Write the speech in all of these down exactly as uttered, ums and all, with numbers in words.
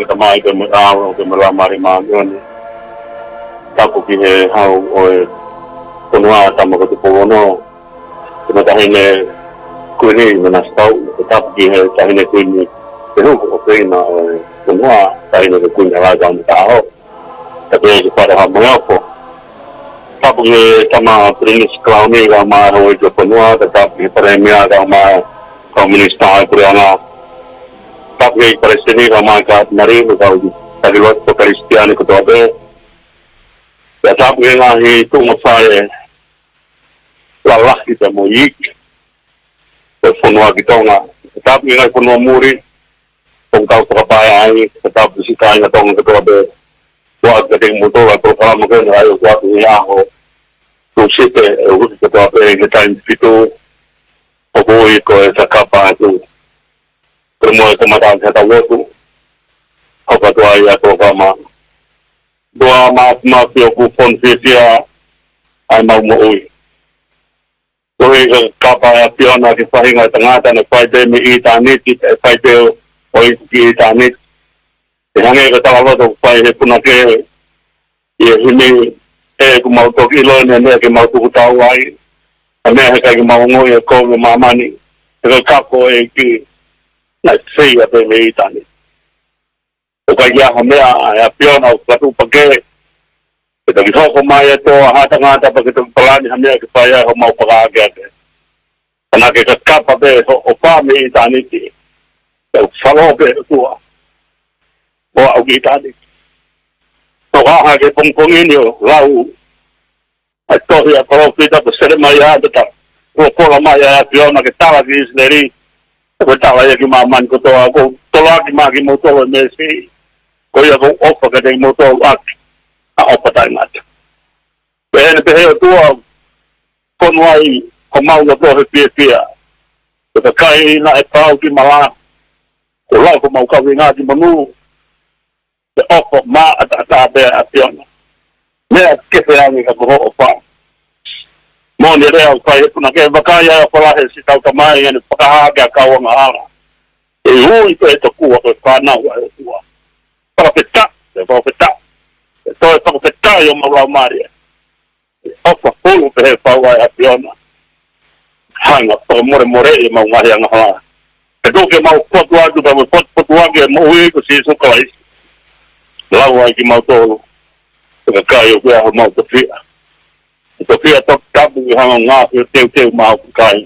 Tamai, pea mo e ʻAlo, pea mo e Laumālie Māʻoniʻoni. Tapu ki he Hau ʻo e fonua, Tama ko Tupou Ono, pea mo e Taʻahine Kuini Nanasipauʻu. Pea tapu ki he Taʻahine Kuini Fehuhu ʻofeina ʻo e fonua, Taʻahine Kuini Halaevalu Taʻaho. Tapu ki he Fale Haʻa Moheofo. Tapu ki he Tama Pilinisi Kalauni, kae ʻumaʻā e Houʻeiki ʻo e fonua. Pea tapu ki he Palēmia, kae ʻumaʻā e kau Minisitā ʻo e Puleʻanga. Tapu ki he Palesiteni, kae ʻumaʻā e Kātinali, mo e kau taki lotu Kalisitiane kotoa pē. Pea tapu ki he ngaahi tuʻunga faʻē lalahi pea mo e iiki ʻo e fonua ki Tonga. Pea tapu ki he ngaahi fonua muli ʻoku tau fakapaeʻi ai. Pea tapu ki siʻi kāinga Tonga kotoa pē. Kuo ʻoatu kiate kimoutolu ʻa e polokalama ko eni, ʻa ia ʻoku ʻoatu he ʻaho Tūsite, ʻe uhi kotoa pē ki he taimi fitu ʻo e ʻaho, ko e Kakapa Atu. Pea mo e kamata ʻa e tau lotu, ʻoku ʻoatu ai ʻa e polokalama. ʻOtua Māfimafi, ʻoku fonu fiefia ʻa ʻemau moʻui. Koeʻuhi ko e Kakapa ʻa e ʻAfiona ki he faʻahinga ʻo e tangata, naʻe fai pē mei ʻitāniti, ʻe fai pē ʻo iku ki ʻitāniti. ʻE hangē ko e talaloto ʻoku fai ʻe he punake ʻi he himi: ʻE, kuo mau toki ʻilo ʻa e meʻa ke mau tuku tau ai, ʻa e meʻa he ʻikai ke mau ongoʻi ʻa e kovi ʻo māmani, he ko e kafo ʻo e ʻEiki naʻe feia pē mei ʻitāniti. ʻOku ʻikai ha meʻa ʻa e ʻAfiona ʻoku fakatuʻupakē, ke toki hoko mai ʻa e toa ʻa ha tangata pea ke toki palani ha meʻa ke fai ai homau fakaakeake. Ka naʻa ke kakapa pē hoʻo ʻofa mei ʻitāniti, pea ʻoku falo pē ʻOtua ʻo aʻu ki ʻitāniti. ʻOku ʻaʻahi ki he pongipongi ni ʻo lau ʻa e tohi ʻa e palōfita ko Selemaia, pea ta folofola mai ʻa e ʻAfiona ke tala ki ʻIsileli, ʻo tala ia ki māmani kotoa, kuo tolaki maʻa kimoutolu ʻa e meesi, ko ia ʻoku ou ʻofa kiate kimoutolu ʻaki ha ʻofa taʻengata. Pea ʻe pehē ʻOtua, fonu ai homau loto he fiefia, ko e kakai naʻe pau ki mala, kuo lau homau kaveinga ki monū, ke ʻofa maʻataʻatā pē ʻa e ʻAfiona. Meʻa kehe ange ka ko hoʻo ʻofa. Moʻoni e lea ʻoku fai ʻe he punake: Vakai, ʻa e ʻofa lahi ʻa siʻi tau tamai, ʻa ʻene fakahā ki he kau angahala. ʻE ui pē ʻe tokua ko e fānau ʻa e ʻOtua. Fakafetaʻi, ʻe fakafetaʻi, ʻe toe fakafetaʻi homau laumālie. ʻOfa hulu pē he fau ʻa e ʻAfiona. Hanga fakamolemoleʻi ʻemau ngaahi angahala, ke tuku ke mau fotu atu pea mo e fotufotuaki ʻo e moʻui ko Sīsū Kalaisi. Lau ai kimautolu, ʻa e kakai ʻoku ʻi ai homau tofiʻa. Tofiʻa toputapu ke hanga ʻo ngaohi ʻo teuteu maʻa e kakai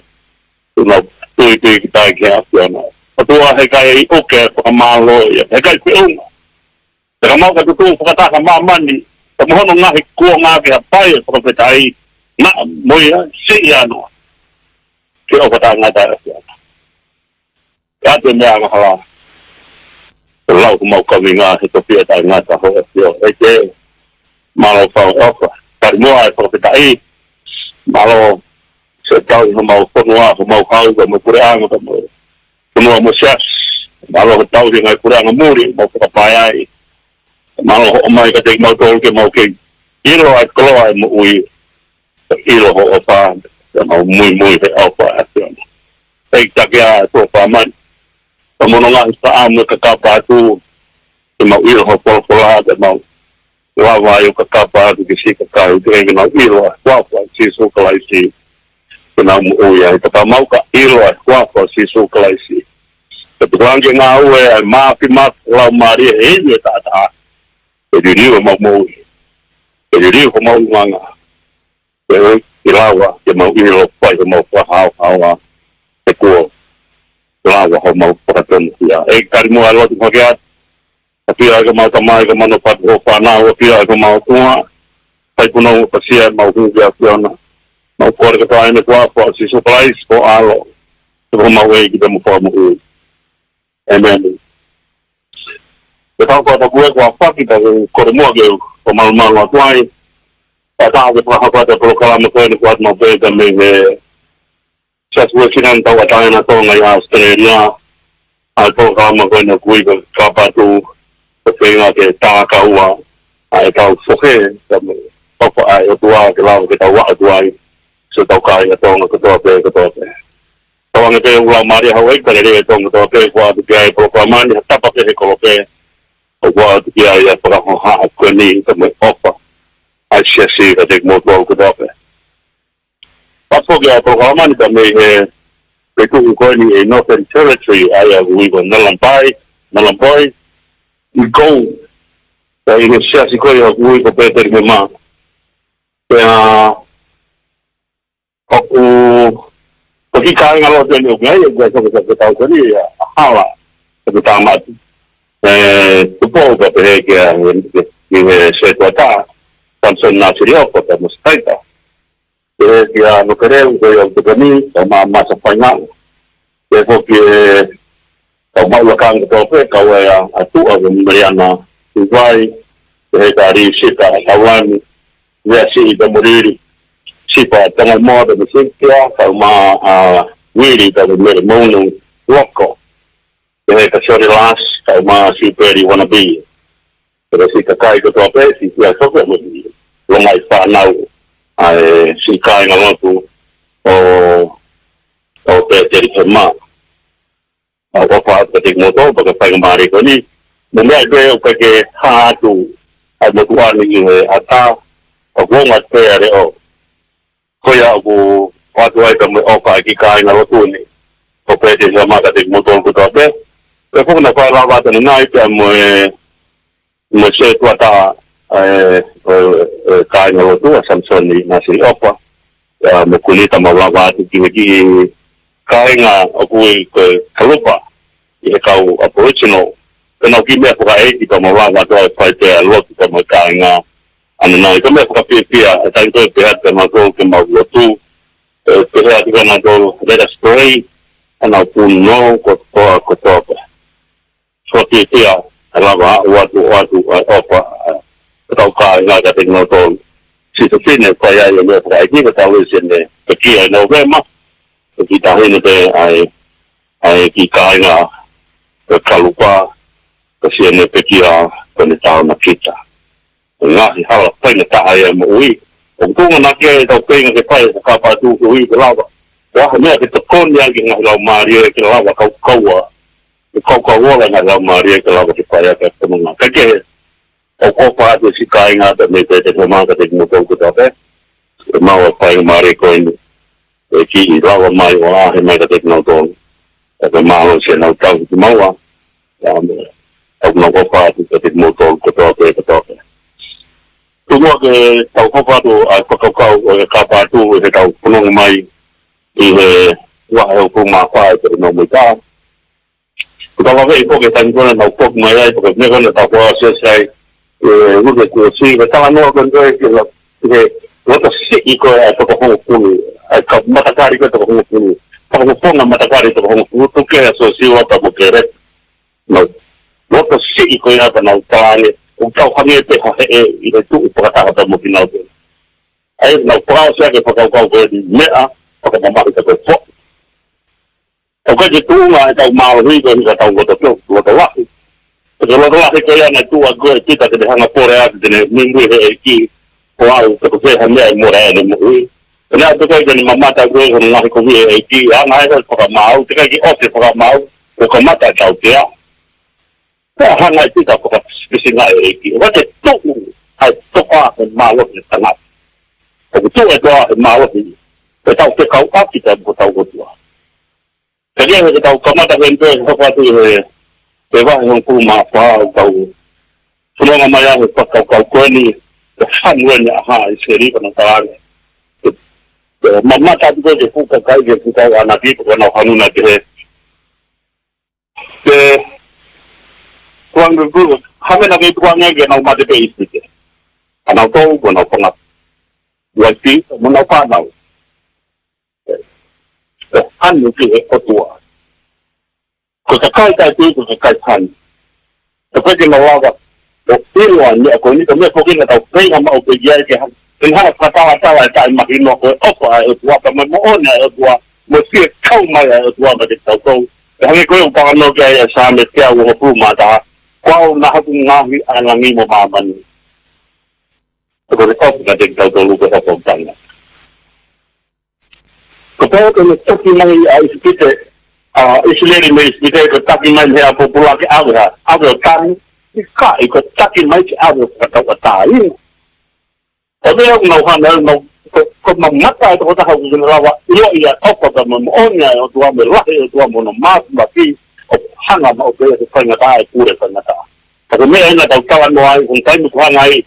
ʻoku nau tui pīkitai ki he ʻAfiona. ʻOtua, he ʻikai ʻuke ʻa e fakamālō ia, he ʻikai feʻunga. Pea ka mau ka tutu fakataha māmani, pea mo hono ngaahi kuonga, ke hapai ʻa e fakafetaʻi, naʻa mo ia siʻi ʻanoa ki he ʻofa taʻengata ʻa e ʻAfiona. Ka te mea angahala, lau homau kaveinga he tofiʻa taʻengata ho ʻAfio. ʻEiki, mālō fau ʻofa. Kae ʻumaʻā e fakafetaʻi, mālō siʻi tauhi homau fonua, homau hau, pea mo e puleʻanga, pea mo e fonua mo e siasi. Mālō hoʻo tauhi e ngaahi puleʻanga muli, mau fakapaeʻi ai. Mālō hoʻo ʻomai kiate kimautolu ke mau kei ʻilo ʻa e koloa ʻo e moʻui, ʻilo hoʻo ʻofa, pea mau muimui he ʻofa ʻa e ʻAfiona. ʻEiki, takiʻa ʻa e tuʻa fāmani, pea mo hono ngaahi fakaʻamu ʻo e Kakapa Atu, ke mau ʻilo hoʻo folofola, pea mau lava ai ʻo kakapa atu ki siʻi kakai teʻeki ke nau ʻilo ʻa e huafa ʻo Sīsū Kalaisi ke nau moʻui ai. Pea ka mau ka ʻilo ʻa e huafa ʻo Sīsū Kalaisi, pea tukuange ke ngāue ʻa e Māfimafi ʻo e Laumālie he inu e taʻataʻa, ke liliu homau moʻui, ke liliu homau ʻulungaanga, ke ʻoua ke lava ke mau ʻilo, fai homau fakahaohaoa, he kuo lava homau fakatonuhia. ʻEiki, tali muʻa e lotu hake atu. ʻAfio ʻa e kakai mau tamai, kakai mau fatu, ho fānau, ʻafio ʻa e kakai mau tuʻa. Fai punou ʻapasia ʻemau hū ki he ʻAfiona. Mau kole kotoa ʻi he huafa ʻo Sīsū Kalaisi, ko ho ʻAlo, ko homau ʻEiki pea mo e Fakamoʻui. ʻĒmeni. Ke tau kua taku e kua faki ta ke kole muʻa ke u fakamalumalu atu ai. Pea tau ke fakahoko atu e polokalama ko eni kuo ʻoatu maʻu pē mei he Siasi Uēsiliana Tauʻatāina Tonga ʻi ʻAositelēlia. ʻA e polokalama ko eni ʻoku ui ko e Kakapa Atu, ko e feinga ke takaua ʻa e tau fohe, ka mo e ʻofa ʻa e ʻOtua ke lava ke tau aʻu atu ai, siʻotau kāinga Tonga kotoa pē, kotoa pē. Tauange pē ʻoku laumālie houʻeiki, pea lelei e Tonga kotoa pē, kuo ʻoatu ki ai e polokalama ni ha tapa pē he kolope. ʻOku ʻoatu ki ai ʻa e fakahohaʻa ko eni ka mo e ʻofa ʻa e Siasi kiate kimoutolu kotoa pē. Pea foki ʻa e polokalama ni pea mei he feituʻu ko eni ʻi Northern Territory, ʻa ia ʻoku ui ko Nalamboi, Nalamboi, ʻi Kō, pea ʻi he siasi ko ia ʻoku ui ko Petelihema. Pea ʻoku, ko e kiʻi kāingalotu eni ʻoku ʻi ai, ʻoku ʻi ai ʻa e, ʻa e, ʻa e hala, ʻa e tāmate. ʻE, Tupou pea pehē kia, ki he setuata, Samson Nasiri ʻOfa, pea mo Sitaita. Pehē kia Nokeleu, ko ia ʻoku tokoni, pea mo Masa Faingaʻu. Pehē foki ʻe, kau maʻu lakanga kotoa pē, kau ʻa e ʻa Tuʻa, ko Meliana Tuvai, pehē kia Lisipa Taulani, Leasiʻi pea mo Lili, Sipa Tongaimoa pea mo Sitia, kau mo ʻa Uili pea mo Mele Mounu Loko, pehē kia Sione Lasi, kau mo Siupeli Wanabi. Pea siʻi kakai kotoa pē, siʻi kia Soke mo siʻi longaʻi fānau, ʻa e siʻi kāingalotu ʻo, ʻo Petelihema. ʻOku ou ʻofa atu kiate kimoutolu, pea ko e faingamālie ko eni. Mo e meʻa pē ʻoku ʻikai ke hā atu ʻa e motuʻa ni ʻi he ʻatā, ʻoku ongo atu pē ʻa e leʻo. Ko ia ʻoku ʻoatu ai pea mo e ʻofa ʻa e kiʻi kāingalotu ni, ʻo Petelihema kiate kimoutolu kotoa pē. Pea foki naʻa ku lava atu ʻanenai pea mo e mo e setuata, ʻe, ʻe, ʻe, kāingalotu ʻa Samson Nasiri ʻOfa, ʻa, mo Kunita mau lava atu ki he kiʻi kāinga ʻoku ui ko e Kalupa, ʻi he kau Aboriginal. Pea nau kiʻi meʻa fakaʻeiki pea mau lava atu ʻo fai pē ʻa e lotu pea mo e kāinga ʻanenai. Ko e meʻa fakafiefia, ʻa e taimi ko ē pehē atu kia nautolu ke mau lotu, ʻe, pehē atu kia nautolu, "Let us pray," ʻa nau punou kotoa, kotoa pē. Fakafiefia, ʻe lava ʻo ʻoatu, ʻoatu, ʻa e ʻofa, ʻa e kau kāinga kiate kinautolu. Siʻi fefine, fai ai ʻa e meʻa fakaʻeiki, ka tau ʻi Sene, pekia ʻi Nōvema, ʻe ki tahi ni pē ʻa e, ʻa e kiʻi kāinga, ʻa e Kalupa, ka Sene pekia, ko ʻene taonakita. Ngaahi hala faingataʻa ia moʻui. ʻOku tuʻunga naʻa ke tau feinga ke fai ʻa e fakapatū ko ui ke lava. Ko e hā e meʻa ke tokoni ai ki he ngaahi laumālie ke lava kaukaua. Ke kaukaua ʻa e ngaahi laumālie ke lava ke fai ʻa e fononga. Ka ke, ʻoku ou ʻofa atu siʻi kāinga pea mei Petelihema kiate kimoutolu kotoa pē. ʻE mau ʻa e faingamālie ko eni. ʻE kiʻi lava mai ʻo ʻaʻahi mai kiate kinautolu. ʻE pea mālō siʻenau tauhi kimaua. ʻA e meʻa, ʻoku mau ʻofa atu kiate kimoutolu kotoa pē, kotoa pē. Tuku ke tau ʻofa atu ʻa e fakakaukau ʻo e kapatu ʻi heʻetau fononga mai ʻi he ua ʻe uku mā fā ʻi he nau mai tā. Ko e tau lave ʻi ko e taimi ko ē naʻa nau poki mai ai, ko e meʻa ko ē naʻa tau fakaʻosi ai, ʻe, uke kuo si, ko e talanoa ko ē ki he, ki he loto siʻi ko ē ʻa e toko hongofulu, ʻa e kau matakali ko ē toko hongofulu, fakafofonga matakali toko hongofulu, tuku ke ʻa Siosiua pea mo Kēlepi. Nau loto siʻi ko ia pea nau talaange, ʻoku tau hangē pē ha heʻe ʻi he tuʻu fakataha pea mo kinautolu. ʻA ia nau fakaʻosi ʻaki e fakakaukau ko eni, meʻa fakamamahi ka ko e foʻi. ʻOku ʻikai ke tuʻunga ʻetau mālohi ko eni ki heʻetau loto, loto lahi. Ko e loto lahi ko ia naʻe tuʻu ʻaki ko ē ʻe Pita ke ne hanga ʻo pole atu ke ne muimui he ʻEiki, ko au, pe ko fē ha meʻa ʻe mole ai ʻene moʻui. Pea naʻe ʻikai ke ne mamata ko ē ki hono ngaahi kovi ʻe he ʻEiki, ʻa e ngaahi fakamaau, teʻeki ai ke ʻosi e fakamaau, ʻo kamata e tautea. Pea hanga ʻe Pita ʻo fakapisinga e ʻEiki. ʻOku ʻikai ke tuʻu ʻa e toʻa he mālohi ʻo e tangata. ʻOku tuʻu e toʻa he mālohi ʻo ʻetau fekauʻaki pea mo hotau ʻOtua. Ka ke, ke tau kamata ke toe hoko atu he, he vahe hongofulu mā fā ʻo tau fononga mai ʻa e fakakaukau ko eni, ko e hanu eni ʻa haʻa ʻIsileli pea nau talaange. Ke, ke mamata atu ko ē ki he fuʻu kakai, ki he fuʻu kau ʻānaki, ko ʻenau hanu naʻe pehē. Ke, tuang de bulu, hame na ke tuang ʻe ke nau mate pē ʻi ʻIsipite. ʻA nau tou, ko ʻenau fanga uaifi, mo ʻenau fānau. Ko e hanu ki he ʻOtua. Ko e kakai taʻetui, ko e kakai hanu. ʻOku ʻikai ke nau lava ʻo ʻilo ʻa e meʻa ko eni, ko e meʻa foki naʻa tau feinga maʻu pē ki ai ke hanga, ke hanga ʻo fakatalatala e taʻemahino ko e ʻofa ʻa e ʻOtua, pea mo e moʻoni ʻa e ʻOtua, mo e fie kau mai ʻa e ʻOtua kiate kitautolu. Pea hangē ko ē ʻoku talanoa ki ai ʻa e Saame teau uofulu mā taha, ko au naʻa ku ngaohi ʻa e langi mo māmani. Ko e ʻofa kiate kitautolu ko e ʻofa ʻoku tangata. Ko e pau ke ne taki mai ʻa ʻIsipite, ʻa ʻIsileli mei ʻIsipite, ko e taki mai mei he ʻapi pōpula ke ʻave ha, ʻave ʻo tanu, ʻIkai, ko e taki mai ke ʻave ʻo fakatauʻatāina. ʻO meʻa ʻoku nau hanga ʻo nau, ko, ko e mamata ʻa e tokotaha ʻoku ne lava ʻiloʻi ʻa e ʻofa pea mo e moʻoni ʻa e ʻOtua mo e lahi ʻa e ʻOtua mo hono māfimafi, ʻo hanga maʻu pē ia ke faingataʻa e pule faingataʻa. Ka ko e meʻa ʻeni naʻa tau talanoa ai, ko e taimi ʻoku hanga ai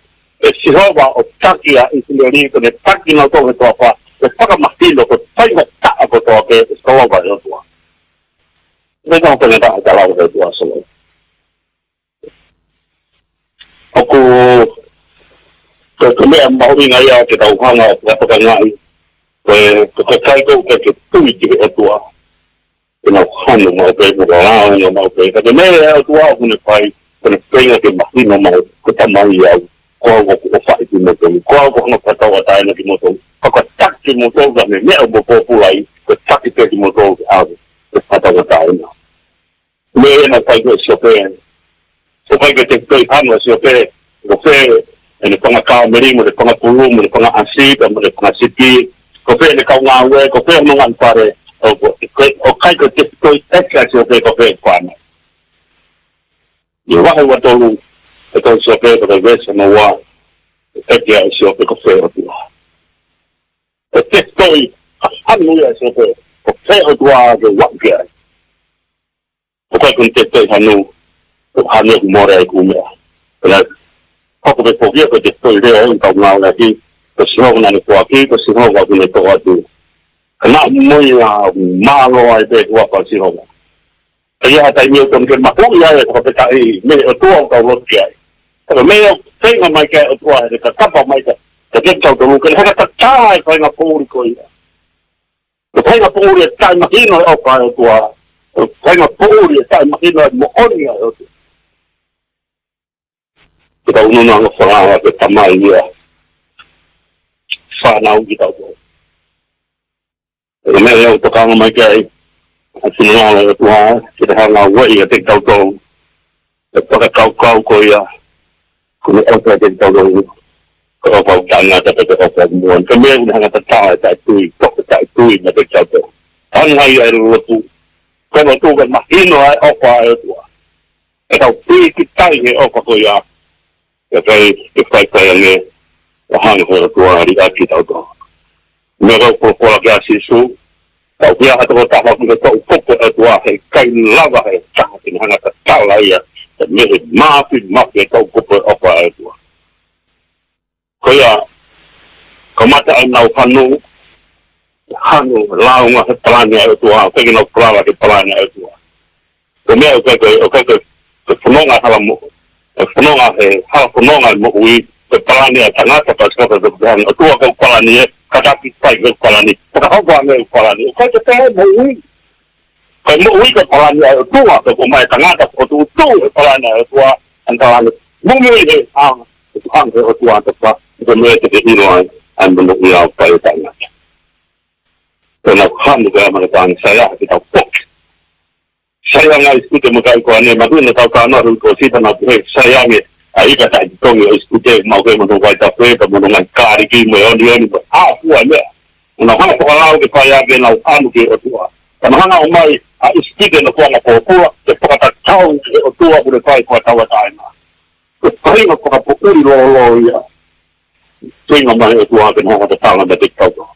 ʻe Sihova ʻo taki ʻa ʻIsileli, ko ʻene taki nautolu he toafa, ʻo fakamahino ko e faingataʻa kotoa pē ʻe solova ʻe he ʻOtua. Meʻa ko e faingataʻa ʻe talau ʻe he ʻOtua solova. ʻOku, ko e, ko e meʻa mahuʻinga ia ke tau hanga ʻo fakatokangaʻi, ko e, ko e kakai ʻoku ʻikai ke tui ki he ʻOtua, ke nau hanu maʻu pē, mo lāunga maʻu pē. Ka ko e meʻa ʻa e ʻOtua ʻoku ne fai, ko ʻene feinga ke mahino mai, ko e Tamai au, ko au ʻoku ʻofaʻi kimoutolu, ko au ʻoku hanga ʻo fakatauʻatāina kimoutolu. Ka ko e taki kimoutolu, ka ko e meʻa ʻoku mou pōpula ai, ko e taki pē kimoutolu ke ʻave, ke fakatauʻatāina. Meʻa ia naʻe fai ko ē ʻe Siope. Ko e ʻikai ke tefitoʻi hanu ʻa Siope, ko fē ʻene fanga kāmeli, mo ʻene fanga pulu, mo ʻene fanga ʻasi, mo ʻene fanga sipi, ko fē ʻene kau ngāue, ko fē hono ngaahi fale, ʻo, ʻo, ʻo ʻikai ke tefitoʻi ʻeke ʻa Siope ko fē ʻene fānau. ʻI he vahe ua tolu, ʻe tohi ʻe Siope, ko e veesi hono ua, ʻeke ʻe Siope ko fē ʻOtua. ʻE tefitoʻi hanu ia ʻe Siope, ko fē ʻOtua ke ʻave ki ai. ʻOku ʻikai ke ne tefitoʻi hanu, ko e hanu ʻoku mole ai ʻeku meʻa. Pea hoko pē foki ia ko e tefitoʻi lea ʻoku tau ngāueʻaki, ko Sihova naʻa ne foaki, ko Sihova ʻoku ne toʻo atu. Ka naʻa mo ia ʻoku mālō ai pē ʻi he huafa ʻo Sihova. Ka ʻi ai ha taimi ʻoku totonu ke mahuʻi ai e fakafetaʻi mei he ʻOtua ʻoku tau lotu ki ai. Ka ko e meʻa ʻoku feinga mai ki ai e ʻOtua, ʻe kakapa mai ka, ka ke tau tonu, ke ne hanga ʻo tatala e faingapoʻuli ko ia. Ko e faingapoʻuli ʻe taʻemahino e ʻofa ʻa e ʻOtua. Ko e faingapoʻuli ʻe taʻemahino e moʻoni ʻa e ʻOtua. Ke tau nuna ʻo fakaava ke tamai ia. Fānau kitautolu. Ko e meʻa ia ʻoku tokanga mai ki ai ʻa e finangalo ʻo e ʻOtua, ke te hanga ʻo ueʻi ʻiate kitautolu ʻa e fakakaukau ko ia, ko e ʻofa ʻiate kitautolu, ko e ʻofa ʻoku taʻengata pē, ko e ʻofa ʻoku moʻoni. Ko e meʻa ʻoku ne hanga ʻo tatala e taʻetui, toʻo e taʻetui meiate kitautolu. Hanga ia ʻe he lotu, ko e lotu ke mahino ai e ʻofa ʻa e ʻOtua. ʻE tau pīkitai he ʻofa ko ia, ʻe fai, ʻe fai fai ange, ʻo hanga ʻe he ʻOtua ʻo liʻaki kitautolu. Meʻa ko e folofola kia Sīsū, kapau ʻoku ʻi ai ha tokotaha ʻoku ne toʻukupu ʻa e ʻOtua, heʻikai lava ha taha ke ne hanga ʻo tatala ia mei he māfimafi ʻo e toʻukupu ʻo e ʻofa ʻa e ʻOtua. Ko ia, kamata ʻenau hanu, hanu, lāunga he palani ʻa e ʻOtua, ʻikai ke nau falala ki he palani ʻa e ʻOtua. Ko e meʻa ʻoku ʻikai, ʻoku ʻikai ke, ke fononga hala mo, ke fononga he, hala fononga e moʻui, ko e palani ʻa e tangata, pea sika pea sika pea ʻOtua ko e palani ē, kātaki fai ko e palani, fakahoko ange e palani, ʻoku ʻikai ke pehē e moʻui. Ko e moʻui ko e palani ʻa e ʻOtua, ko e ʻomai e tangata, ʻo tuʻutuʻu e palani ʻa e ʻOtua, ʻantalani, muimui he, ʻa, ʻa e ʻOtua, ʻa e ʻOtua, ko e meʻa te ke ʻilo ai, ʻa e moʻui ʻa e fai e tangata. Ko ʻenau hanu ko ia maka tāne, sai ia ke tau poki. Sai ia ngaahi sikute mo e kakai ko eni, ma tuna tau kānoa hui ko sita na puhe, sai ia nge, ʻa e ika taʻe ki tongi ʻo e sikute, mau ke mano vai ta fe, ta mano ngai kāri ki mo e oni oni, mo e ʻā fua meʻa. Mo nau hanga fakalau ke fai ake ʻenau hanu ki he ʻOtua. Ka nau hanga ʻo ʻomai ʻa e sikute ʻenau kuonga pōpula, ke fakatatau ki he ʻOtua ʻoku ne fai fakatauʻatāina. Ko e feinga fakapoʻuli lōlō ia. Feinga mai e ʻOtua ke ne hanga ʻo tatala meiate kitautolu.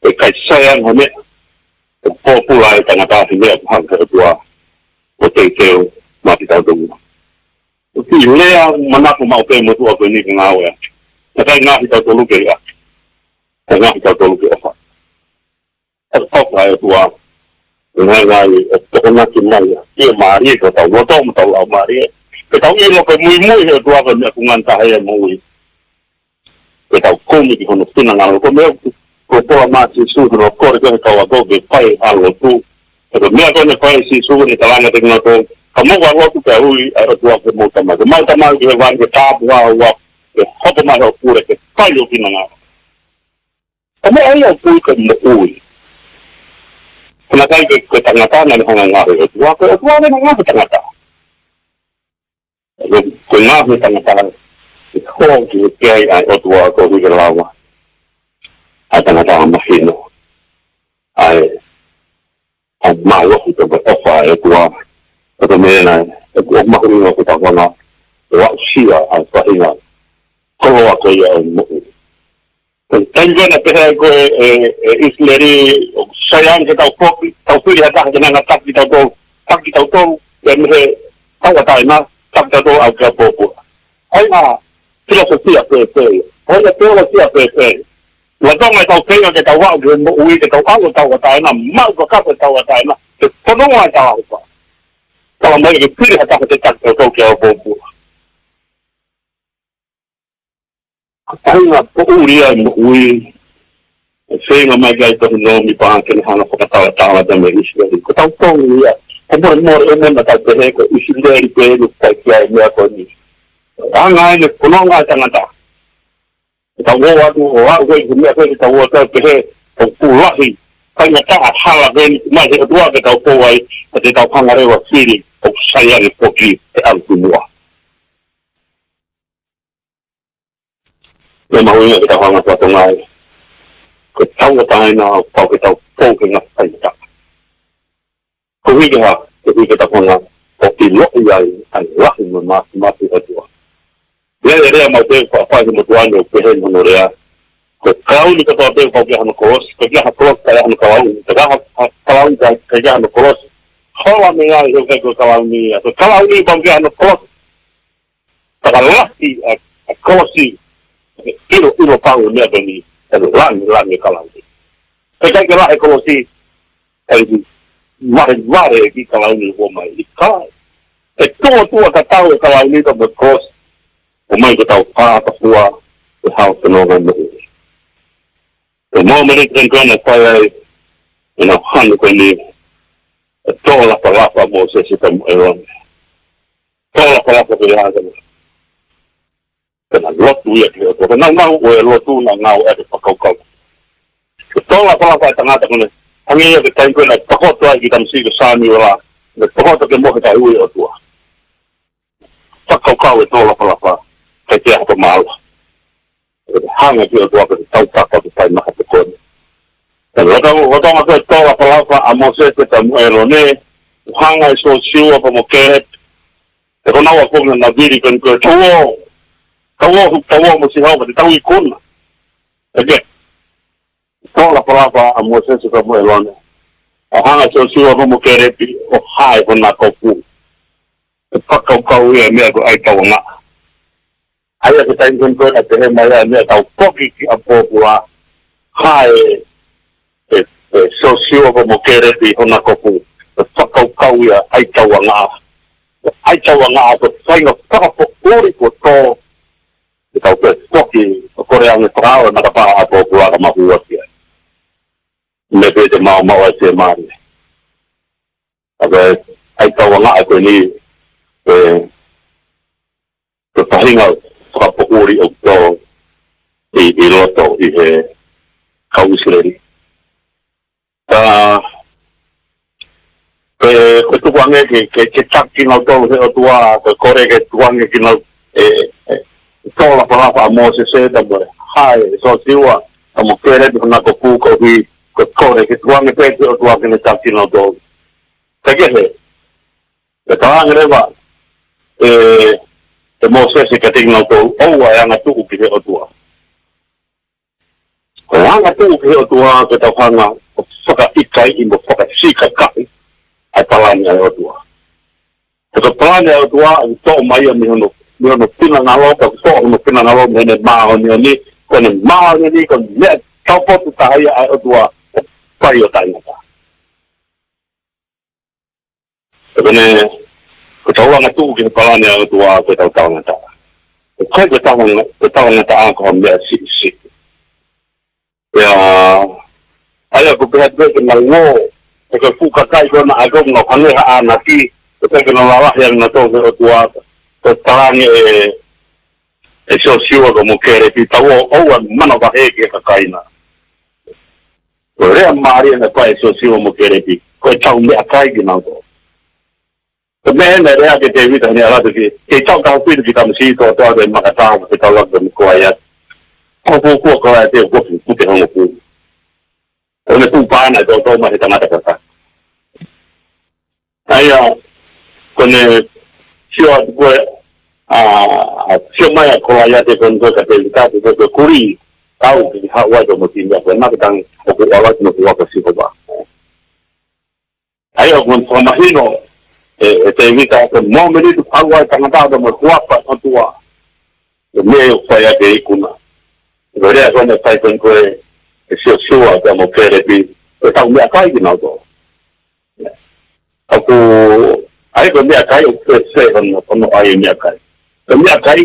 ʻE ʻikai sai ange ha meʻa. ʻOku pōpula e tangata he meʻa ʻoku hanga ʻe he ʻOtua ʻo teuteu maʻa kitautolu. ʻOku ou lea manako maʻu pē mo e tuʻa ko eni ke ngāue ʻaki. Naʻe ʻikai ngaahi kitautolu ke ʻiloʻi. Ka ngaahi kitautolu ke ʻofa. ʻE ʻofa e ʻOtua. ʻE ngaahi ngaahi ʻe tokonaki mai ia. ʻIo mālie ko hotau loto mo hotau laumālie. Ke tau ʻilo ko e muimui he ʻOtua ko e meʻa ʻoku ngata he moʻui. Ke tau kumi ki hono finangalo. Ko e meʻa ʻoku, ko e pola mai Sīsū, hono kole ki he kau ako ke fai ʻa e lotu. Ko e meʻa ko ē naʻe fai ʻe Sīsū, naʻe tala ange kiate kinautolu, ka mou ʻalu atu pea ui ʻa e ʻOtua ko homou Tamai. Ko homau Tamai ʻoku ʻi hēvani, ke tāpuhā ho huafa, ke hoko mai hoʻo pule, ke fai ho finangalo. Ko e meʻa ia ʻoku ui ko e moʻui. Ko e ʻikai ke, ko e tangata naʻa ne hanga ʻo ngaohi e ʻOtua, ko e ʻOtua naʻa ne ngaohi e tangata. Ko e, ko e ngaohi e tangata, ʻe hoko ki ai ʻa e ʻOtua koeʻuhi ke lava ʻa e tangata ʻo mahino ʻa e, ʻa e mālohi pea mo e ʻofa ʻa e ʻOtua. Ko e meʻa ia ʻoku, ʻoku mahuʻinga ke tau hanga ʻo aʻusia ʻa e faʻahinga koloa ko ia ʻo e moʻui. Taimi ko ē naʻe pehē ai ko ē ʻe, ʻe ʻIsileli, ʻoku sai ange ke tau foki, tau fili ha taha ke ne hanga ʻo taki kitautolu, taki kitautolu, pea mei he tauʻatāina, taki kitautolu ʻo aʻu ki he ʻapi pōpula. ʻA ia, filosofia pēpē ia. ʻA ia, teolosia pēpē ia. Lolotonga ʻetau feinga ke tau aʻu ki he moʻui, ke tau ʻalu ʻo tauʻatāina, maʻu fakataha e tauʻatāina, ke fononga e talaʻofa. Talamai ke fili ha taha ke taki kitautolu ki he ʻapi pōpula. Ko e taimi ʻoku poʻuli ai e moʻui, ʻe feinga mai ki ai e tohi Nōmipa ke ne hanga ʻo fakatalatala atu mei ʻIsileli. Ko tautolu ia, ko e molemole ʻoku mou pehē ko ʻIsileli pē ʻoku ʻikai ke ʻi ai e meʻa ko eni. Hanga ʻe he fononga ʻa e tangata. Ke tau ō atu ʻo aʻu ki he meʻa ko ē ke tau ō atu ʻo pehē, ʻoku lahi, faingataʻa e hala ko eni, mai he ʻOtua ke tau pou ai, ka te tau hanga leva ʻo fili, ʻoku sai ange foki ʻe ʻalu ki muʻa. Meʻa mahuʻinga ke tau hanga ʻo fakatokangaʻi. Ko e tauʻatāina ʻoku pau ke tau pou he ngaahi faingataʻa. Koeʻuhi ke hā, koeʻuhi ke tau hanga ʻo ʻiloʻi ai ʻa e lahi mo e māfimafi ʻo e ʻOtua. Lea, lea maʻu pē ʻe he faʻahi motuʻa ni ʻo pehē hono lea. Ko e kalauni kotoa pē ʻoku ʻikai ke ʻi ai hano kolosi, ʻikai ke ʻi ai ha kolosi ka ʻi ai hano kalauni. Ka ʻi ai ha, ha kalauni ka ʻikai ke ʻi ai hano kolosi. Hola mei ai he ʻikai ko e kalauni ia. Ko e kalauni ʻoku ʻikai ke ʻi ai hano kolosi. Fakalahi ʻa, ʻa e kolosi, ʻilo, ʻilo pau e meʻa ko eni, ʻe langilangi e kalauni. He ʻikai ke lahi e kolosi, ʻe valevale e kiʻi kalauni ʻoku ʻomai. ʻIkai. ʻE tuʻutuʻu tatau e kalauni ka mo e kolosi, ʻomai ke tau fakafua, ʻe hao te nonga mo e. ʻE mau mele ten kona fai ai, ʻe nau hanu ko eni, ʻe tō lafalafa Mōsese pea mo ʻElone. Tō lafalafa ko ia ʻa e tangata. Pea na lotu ia ki he ʻOtua. Pea na nau ʻo e lotu na ngāueʻaki e fakakaukau. Ko e tō lafalafa e tangata ko eni. Hangē ia ko e taimi ko ē naʻe takoto ai e kiʻi tamasiʻi ko Samiuela. Naʻe takoto ke mohe kae ui e ʻOtua. Fakakaukau e tō lafalafa. Kae ʻikai ke ʻi ai ha fakamālō. Hanga ki he ʻOtua ke tautapa ke fai maka pē ko eni. Pea lolotonga, lolotonga ko e tō lafalafa ʻa Mōsese pea mo ʻElone, hanga ʻe Siosiua pea mo Kēlepi, ʻe ko honau ʻapongi na vili ko eni ko e tau ō, tau ō, tau ō mo Sihova, te tau ikuna. ʻEke, tō lafalafa ʻa Mōsese pea mo ʻElone, ʻo hanga ʻe Siosiua pea mo Kēlepi, ʻo hae honau kofu. ʻE fakakaukau ia e meʻa ko e ʻai tauangaʻa. ʻA ia ko e taimi ko ē naʻe pehē mai ai e meʻa tau foki ki ʻapi pōpula, hae ʻe, ʻe Siosiua pea mo Kēlepi honau kofu, ʻe fakakaukau ia e ʻai tauangaʻa. ʻAi tauangaʻa ko e faʻahinga fakapoʻuli kuo tō, ke tau toe foki ʻo kole ange fakaʻau e matapā ʻapi pōpula ka mau hū atu ai. Meʻa pē te mau maʻu ai e fiemālie. ʻA ia ko e ʻai tauangaʻa ko eni, ʻe, ko e faʻahinga fakapoʻuli ʻoku tō ʻi, ʻi loto ʻi he kau ʻIsileli. Ka, ko e, ko e tukuange ke, ke, ke taki kinautolu ʻe he ʻOtua, ko e kole ke tukuange kinautolu, ʻe, ʻe, tō lafalafa ʻa Mōsese pea mo e hae ʻe Siosiua pea mo Kēlepi honau kofu koeʻuhi, ko e kole ke tukuange pē ki he ʻOtua ke ne taki kinautolu. Ka kehe, ʻe talaange leva ʻe, ʻe Mōsese kiate kinautolu, ʻoua ʻe angatuʻu ki he ʻOtua. Ko e angatuʻu ki he ʻOtua ke tau hanga ʻo fakaʻikaiʻi mo fakasīkakaʻi ʻa e palani ʻa e ʻOtua. He ko e palani ʻa e ʻOtua ʻoku toʻo mai ia mei hono, mei hono finangalo, ka ʻoku toʻo hono finangalo mei heʻene māʻoniʻoni, ko ʻene māʻoniʻoni, ko e meʻa taupotu taha ia ʻa e ʻOtua, ʻoku fai ʻo taʻengata. Pea ko ʻene, ko ʻetau angatuʻu ki he palani ʻa e ʻOtua ko ʻetau talangataʻa. ʻOku ʻikai ko e talanga-, ko e talangataʻa ko ha meʻa siʻisiʻi. Pea, ʻa ia ko e pehē pē ke nau ō, he ko e fuʻu kakai ko ena ʻa ia ʻoku nau hangē ha ʻānaki, ko e pehē ke nau lalahi ange nautolu ki he ʻOtua, ko e talaange ʻe, ʻe Siosiua pea mo Kēlepi, tau ō, ʻoua ʻe manavahē ki he kakai na. Ko e lea mālie naʻe fai ʻe Siosiua mo Kēlepi, ko ʻetau meʻakai kinautolu. Ko e meʻa ena naʻe lea ki ai ʻa Tēvita heʻene ʻalu atu ki, ke tau tau pito ki Tāmasiso, tau ʻalu ki Makatā, ke tau ʻalu ki Koliate. Ko e fuofua Koliate, ko e fuʻu pute hongofulu. Ko ʻene fuʻu pā naʻe toutou mai he tangata kaka. ʻA ia, ko ʻene sio atu ko ē, ʻa, ʻa, sio mai ʻa Kolaiate ko eni ko ē kia Tēvita, ko e, ko e kulī, tau ki haʻu ai pea mo e kiʻi meʻa ko ē, naʻa ke tangi, ʻoku ʻalu atu mo e kuo ʻofa ʻa Sihova. ʻA ia ʻoku ne fakamahino ʻe, ʻe Tēvita, ko e mōmeniti ʻoku ʻalu ai e tangata pea mo e huafa ʻo e ʻOtua, ko e meʻa ʻoku fai ʻaki e ikuna. Ko e lea ko eni naʻe fai ko eni ko ē ʻe Siosiua pea mo Kēlepi, ko ʻetau meʻakai kinautolu. ʻOku, ʻa ia ko e meʻakai ʻoku fēfē hono, hono ʻai e meʻakai. Ko e meʻakai,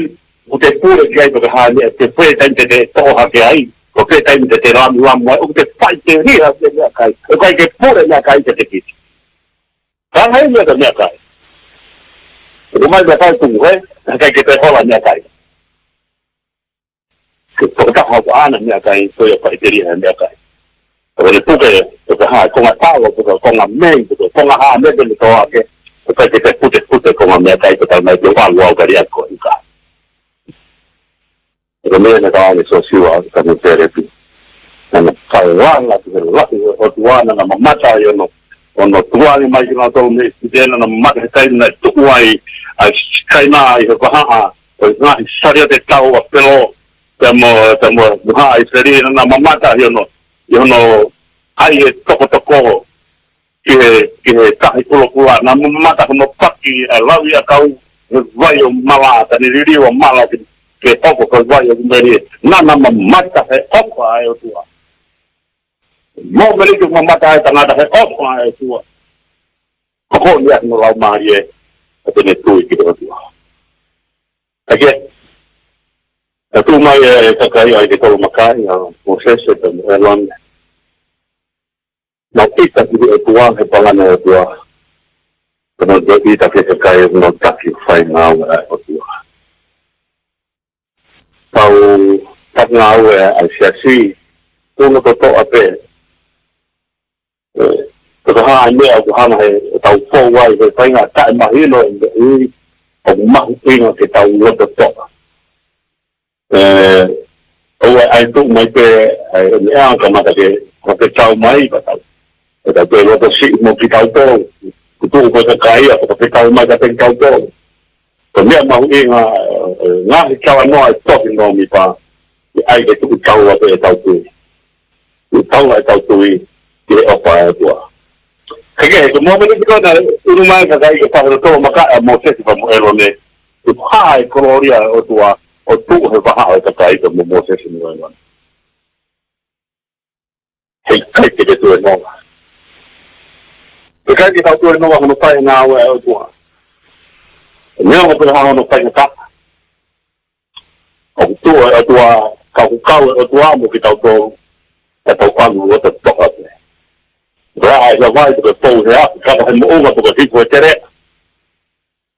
ʻoku te pule ki ai pe ko e hā e meʻa, ko fē taimi te te toʻo hake ai, ko fē taimi te te lamulamu ai, ʻoku te faʻiteliha ki he meʻakai. ʻOku ʻikai ke pule e meʻakai kiate kita. Ka ʻi ai e meʻa ko e meʻakai, ʻoku ʻomai e meʻakai tuku hē, ʻikai ke toe hola e meʻakai. Ke tokotaha ʻoku ʻaʻana e meʻakai, ko ia ʻoku faʻiteliha he meʻakai. ʻOku ne puke, pe ko e hā, konga talo, pe ko e konga mei, pe ko e konga hā e meʻa te ne toʻo hake, ʻoku ʻikai ke te putepute e konga meʻakai, ko e taimi ʻe ʻalu au kali ako ika. Ko e meʻa naʻe tala ʻe Siosiua, ka ne Kēlepi. Naʻa na falala ki he lahi ʻo e ʻOtua, naʻa na mamata ʻi hono, hono tukuange mai kinautolu mei ʻIsipite, naʻa na mamata he taimi naʻe tuʻu ai ʻa Sikaina ʻi he vahaʻa ʻo e ngaahi saliote tau ʻa Felo, pea mo, pea mo, mo e vahaʻa ʻo ʻIsileli, naʻa na mamata ʻi hono, ʻi hono ʻai e tokotoko ki he, ki he tahi kulokula, naʻa na mamata hono paki ʻa e lauʻiʻakau he vai ʻo mala, ka ne liliu ʻa mala ke, ke hoko ko e vai ʻoku melie. Naʻa na mamata he ʻofa ʻa e ʻOtua. Mōmeniti ʻoku mamata ai e tangata he ʻofa ʻa e ʻOtua, ʻoku ne ʻi ai hono laumālie, ʻo te ne tui ki he ʻOtua. ʻA ia, naʻe tuʻu mai e kakai ʻa e tolomakaʻi ʻa Mōsese pea mo ʻĒlone. Nau ʻita ki he ʻOtua, he palani ʻa e ʻOtua. Pea nau ʻita ki he kakai, nau taki fai ngāue ʻa e ʻOtua. Tau taki ngāue ʻa e siasi, tuʻunga totoʻa pē. ʻE, ko e hā e meʻa ʻoku hanga he, ʻe tau fou ai, he faʻahinga taʻemahino, ʻe, ʻoku mahuʻinga ke tau loto toʻa. ʻE, ʻoua ʻe tuʻu mai pē, ʻa e meʻa ka mata ke, ka ke tau mai, ka tau. ʻE tau pē loto siʻi mo kitautolu, kuo tuʻu ko e kakai ia, ka ke tau mai ka ke tau tolu. Ko e meʻa mahuʻinga, ʻe, ngaahi talanoa ʻi he tohi Nōmipa, ʻe ʻai ke tuʻu taua pē ʻetau tui. Tuʻu taua ʻetau tui, ki he ʻofa ʻa e ʻOtua. Ka ke, he ko e mōmeniti ko ē naʻe ʻunu mai e kakai ke fai hono tolomakaʻi ʻa Mōsese pea mo ʻĒlone, ʻoku hā e kolōlia ʻo e ʻOtua, ʻo tuʻu he vahaʻa ʻo e kakai pea mo Mōsese mo ʻĒlone. He ʻikai ke te tuēnoa. He ʻikai ke tau tuēnoa hono fai e ngāue ʻa e ʻOtua. Neongo pe ko e hā hono faingataʻa. ʻOku tuʻu e ʻOtua, ka ʻoku kau e ʻOtua mo kitautolu, ka tau ʻalu loto toʻa pē. Ko e ʻai ʻa e vai, ko e pou he afi, kaka he moʻunga, ko e hifo e teleʻa.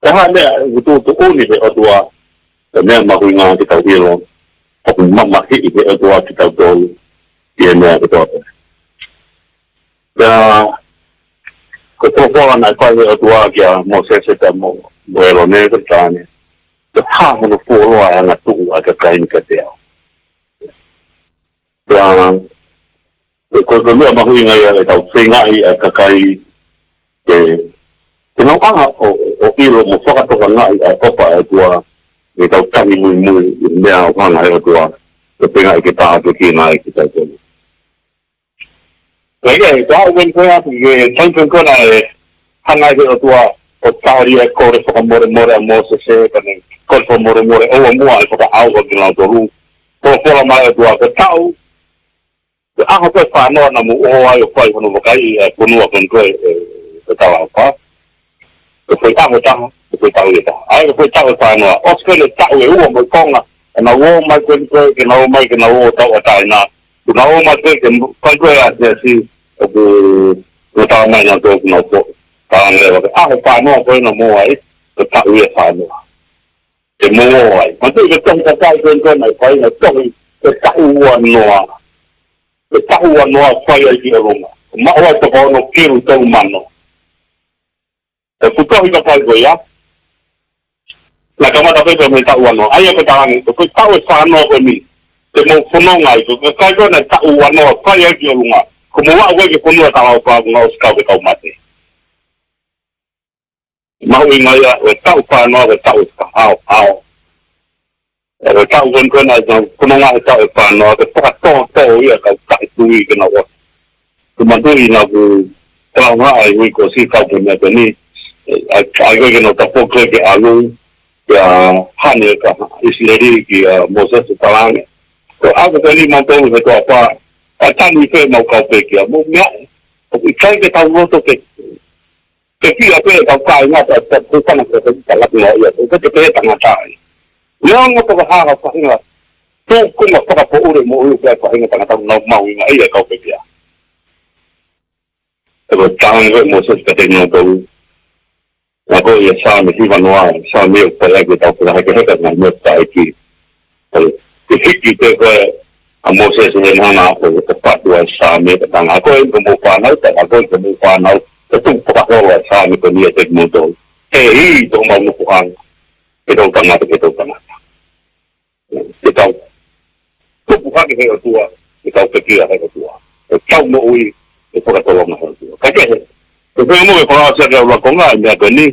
Ko e hā e meʻa ʻoku tuʻutuʻuni he ʻOtua, ko e meʻa mahuʻinga ke tau ʻilo, ʻoku mamahiʻi he ʻOtua kitautolu, ʻi he meʻa kotoa pē. Pea, ko e folofola naʻe fai he ʻOtua kia Mōsese pea mo, mo ʻĒlone, ko e tane. Ko e hā hono fuoloa e angatuʻu ʻa e kakai ni kiate au. Pea, ko e, ko e meʻa mahuʻinga ia ʻetau feingaʻi ʻa e kakai ke, ke nau hanga ʻo, ʻo ʻilo mo fakatokangaʻi ʻa e ʻofa ʻa e ʻOtua, ke tau tangi muimui ʻi he meʻa ʻoku hanga he ʻOtua, ke feingaʻi ke tākiekina ai kitautolu. Ka ʻi he, ka ʻoku ou meʻa atu ki he taimi ko ē naʻe hanga ai he ʻOtua ʻo tali e kole fakamolemole ʻa Mōsese, ka ne kole fakamolemole ʻoua muʻa ʻe fakaʻauha kinautolu. Ko e folofola mai ʻOtua ko e taʻu, ko e ʻaho ko ē fā noa naʻa mou ō ai ʻo fai hono vakaiʻi ʻa e fonua ko eni ko ē, ʻe, ʻe talaʻofa. Ko e foʻi ʻaho ʻe taha, ko e foʻi taʻu ʻe taha. ʻA ia ko e foʻi taʻu ʻe fā noa. ʻOsi ko eni e taʻu ʻe ua mo e konga, ʻenau ō mai ko eni ko ē, ke nau ō mai, ke nau ō tauʻatāina. Kuo nau ō mai ko ē, ke fai ko ē ʻa e siasi, ʻoku, ʻoku tala mai naʻa tō kuo nau pō. Tala mai leva ko e ʻaho ʻe fā noa ko ē naʻa mou ō ai, ko e taʻu ia ʻe fā noa. Te mou ō ai. Manatuʻi ko e tohi Kakai ko eni ko ē naʻe fai, naʻe tohi, ko e taʻu ua noa. Ko e taʻu ua noa fai ai ki ʻolunga. Maʻu ai toko ono kilu tolu mano. Ko e fuʻu tohi Kakai ko ia. Naʻe kamata pē ko e mei he taʻu ua noa. ʻA ia ko e talange, ko e taʻu ʻe fā noa ko eni. Te mou fononga ai, ko e kakai ko ē naʻe taʻu ua noa fai ai ki ʻolunga. Kuo mou aʻu ko ē ki he fonua talaʻofa, kuo nau ʻosi kau ki he kau mate. Mahuʻinga ia, ʻo e taʻu fāngofulu, ʻo e taʻu fāngofulu. ʻO e taʻu ko eni ko ena, ʻa e taʻu, ko e ngaahi taʻu ʻe fāngofulu, ke fakatōtō ia, kau taʻetui ke nau ʻosi. Ko e manatuʻi naʻa ku talanoa ai ʻi he uike kuo ʻosi, kau ke meʻa ko eni, ʻa, ʻa, ko e ke nau tafoki ke ʻalu, ʻa Hane ka ʻIsileli kia Mōsese ʻo talaange. Ko e ʻaho ko eni mautolu he toafa, ʻa e tani pē mau kau pekia, mo meʻa, ʻoku ʻikai ke tau loto ke, ke kia pē kau kāinga, ta, ta, ko e tangata ko e tangata noa ia, ko e ke pē tangata ai. Neongo ko e hā ha faʻahinga, tō ko e ngaahi fakapoʻuli mo ui pē faʻahinga tangata nau mahuʻinga ia kau pekia. ʻE ko e talaange ko ē Mōsese kiate kinautolu. Naʻe ko ia Saame hiva noa, Saame ʻoku pehē ke tau fakahekeheka ngaahi meʻa ʻoku taʻeʻaonga. ʻE, ʻe hiki pē ko ē ʻa Mōsese he naʻa na ʻo, ʻo fatu ʻa e Saame ka tanga ko ē ko mo fānau, ta ko ē ko mo fānau, ʻe tuku fakaholo ʻa e Saame ko eni kiate kimoutolu. ʻE ʻi tō mau nofoʻanga, ke tau tangata, ke tau tangata. Ke tau tupu hake he ʻOtua, ke tau pekia he ʻOtua. Ke tau moʻui, ke fakatolonga he ʻOtua. Ka kehe, ke pehē mo e fakaʻosi ʻa e ʻuluaki konga, ʻa e meʻa ko eni.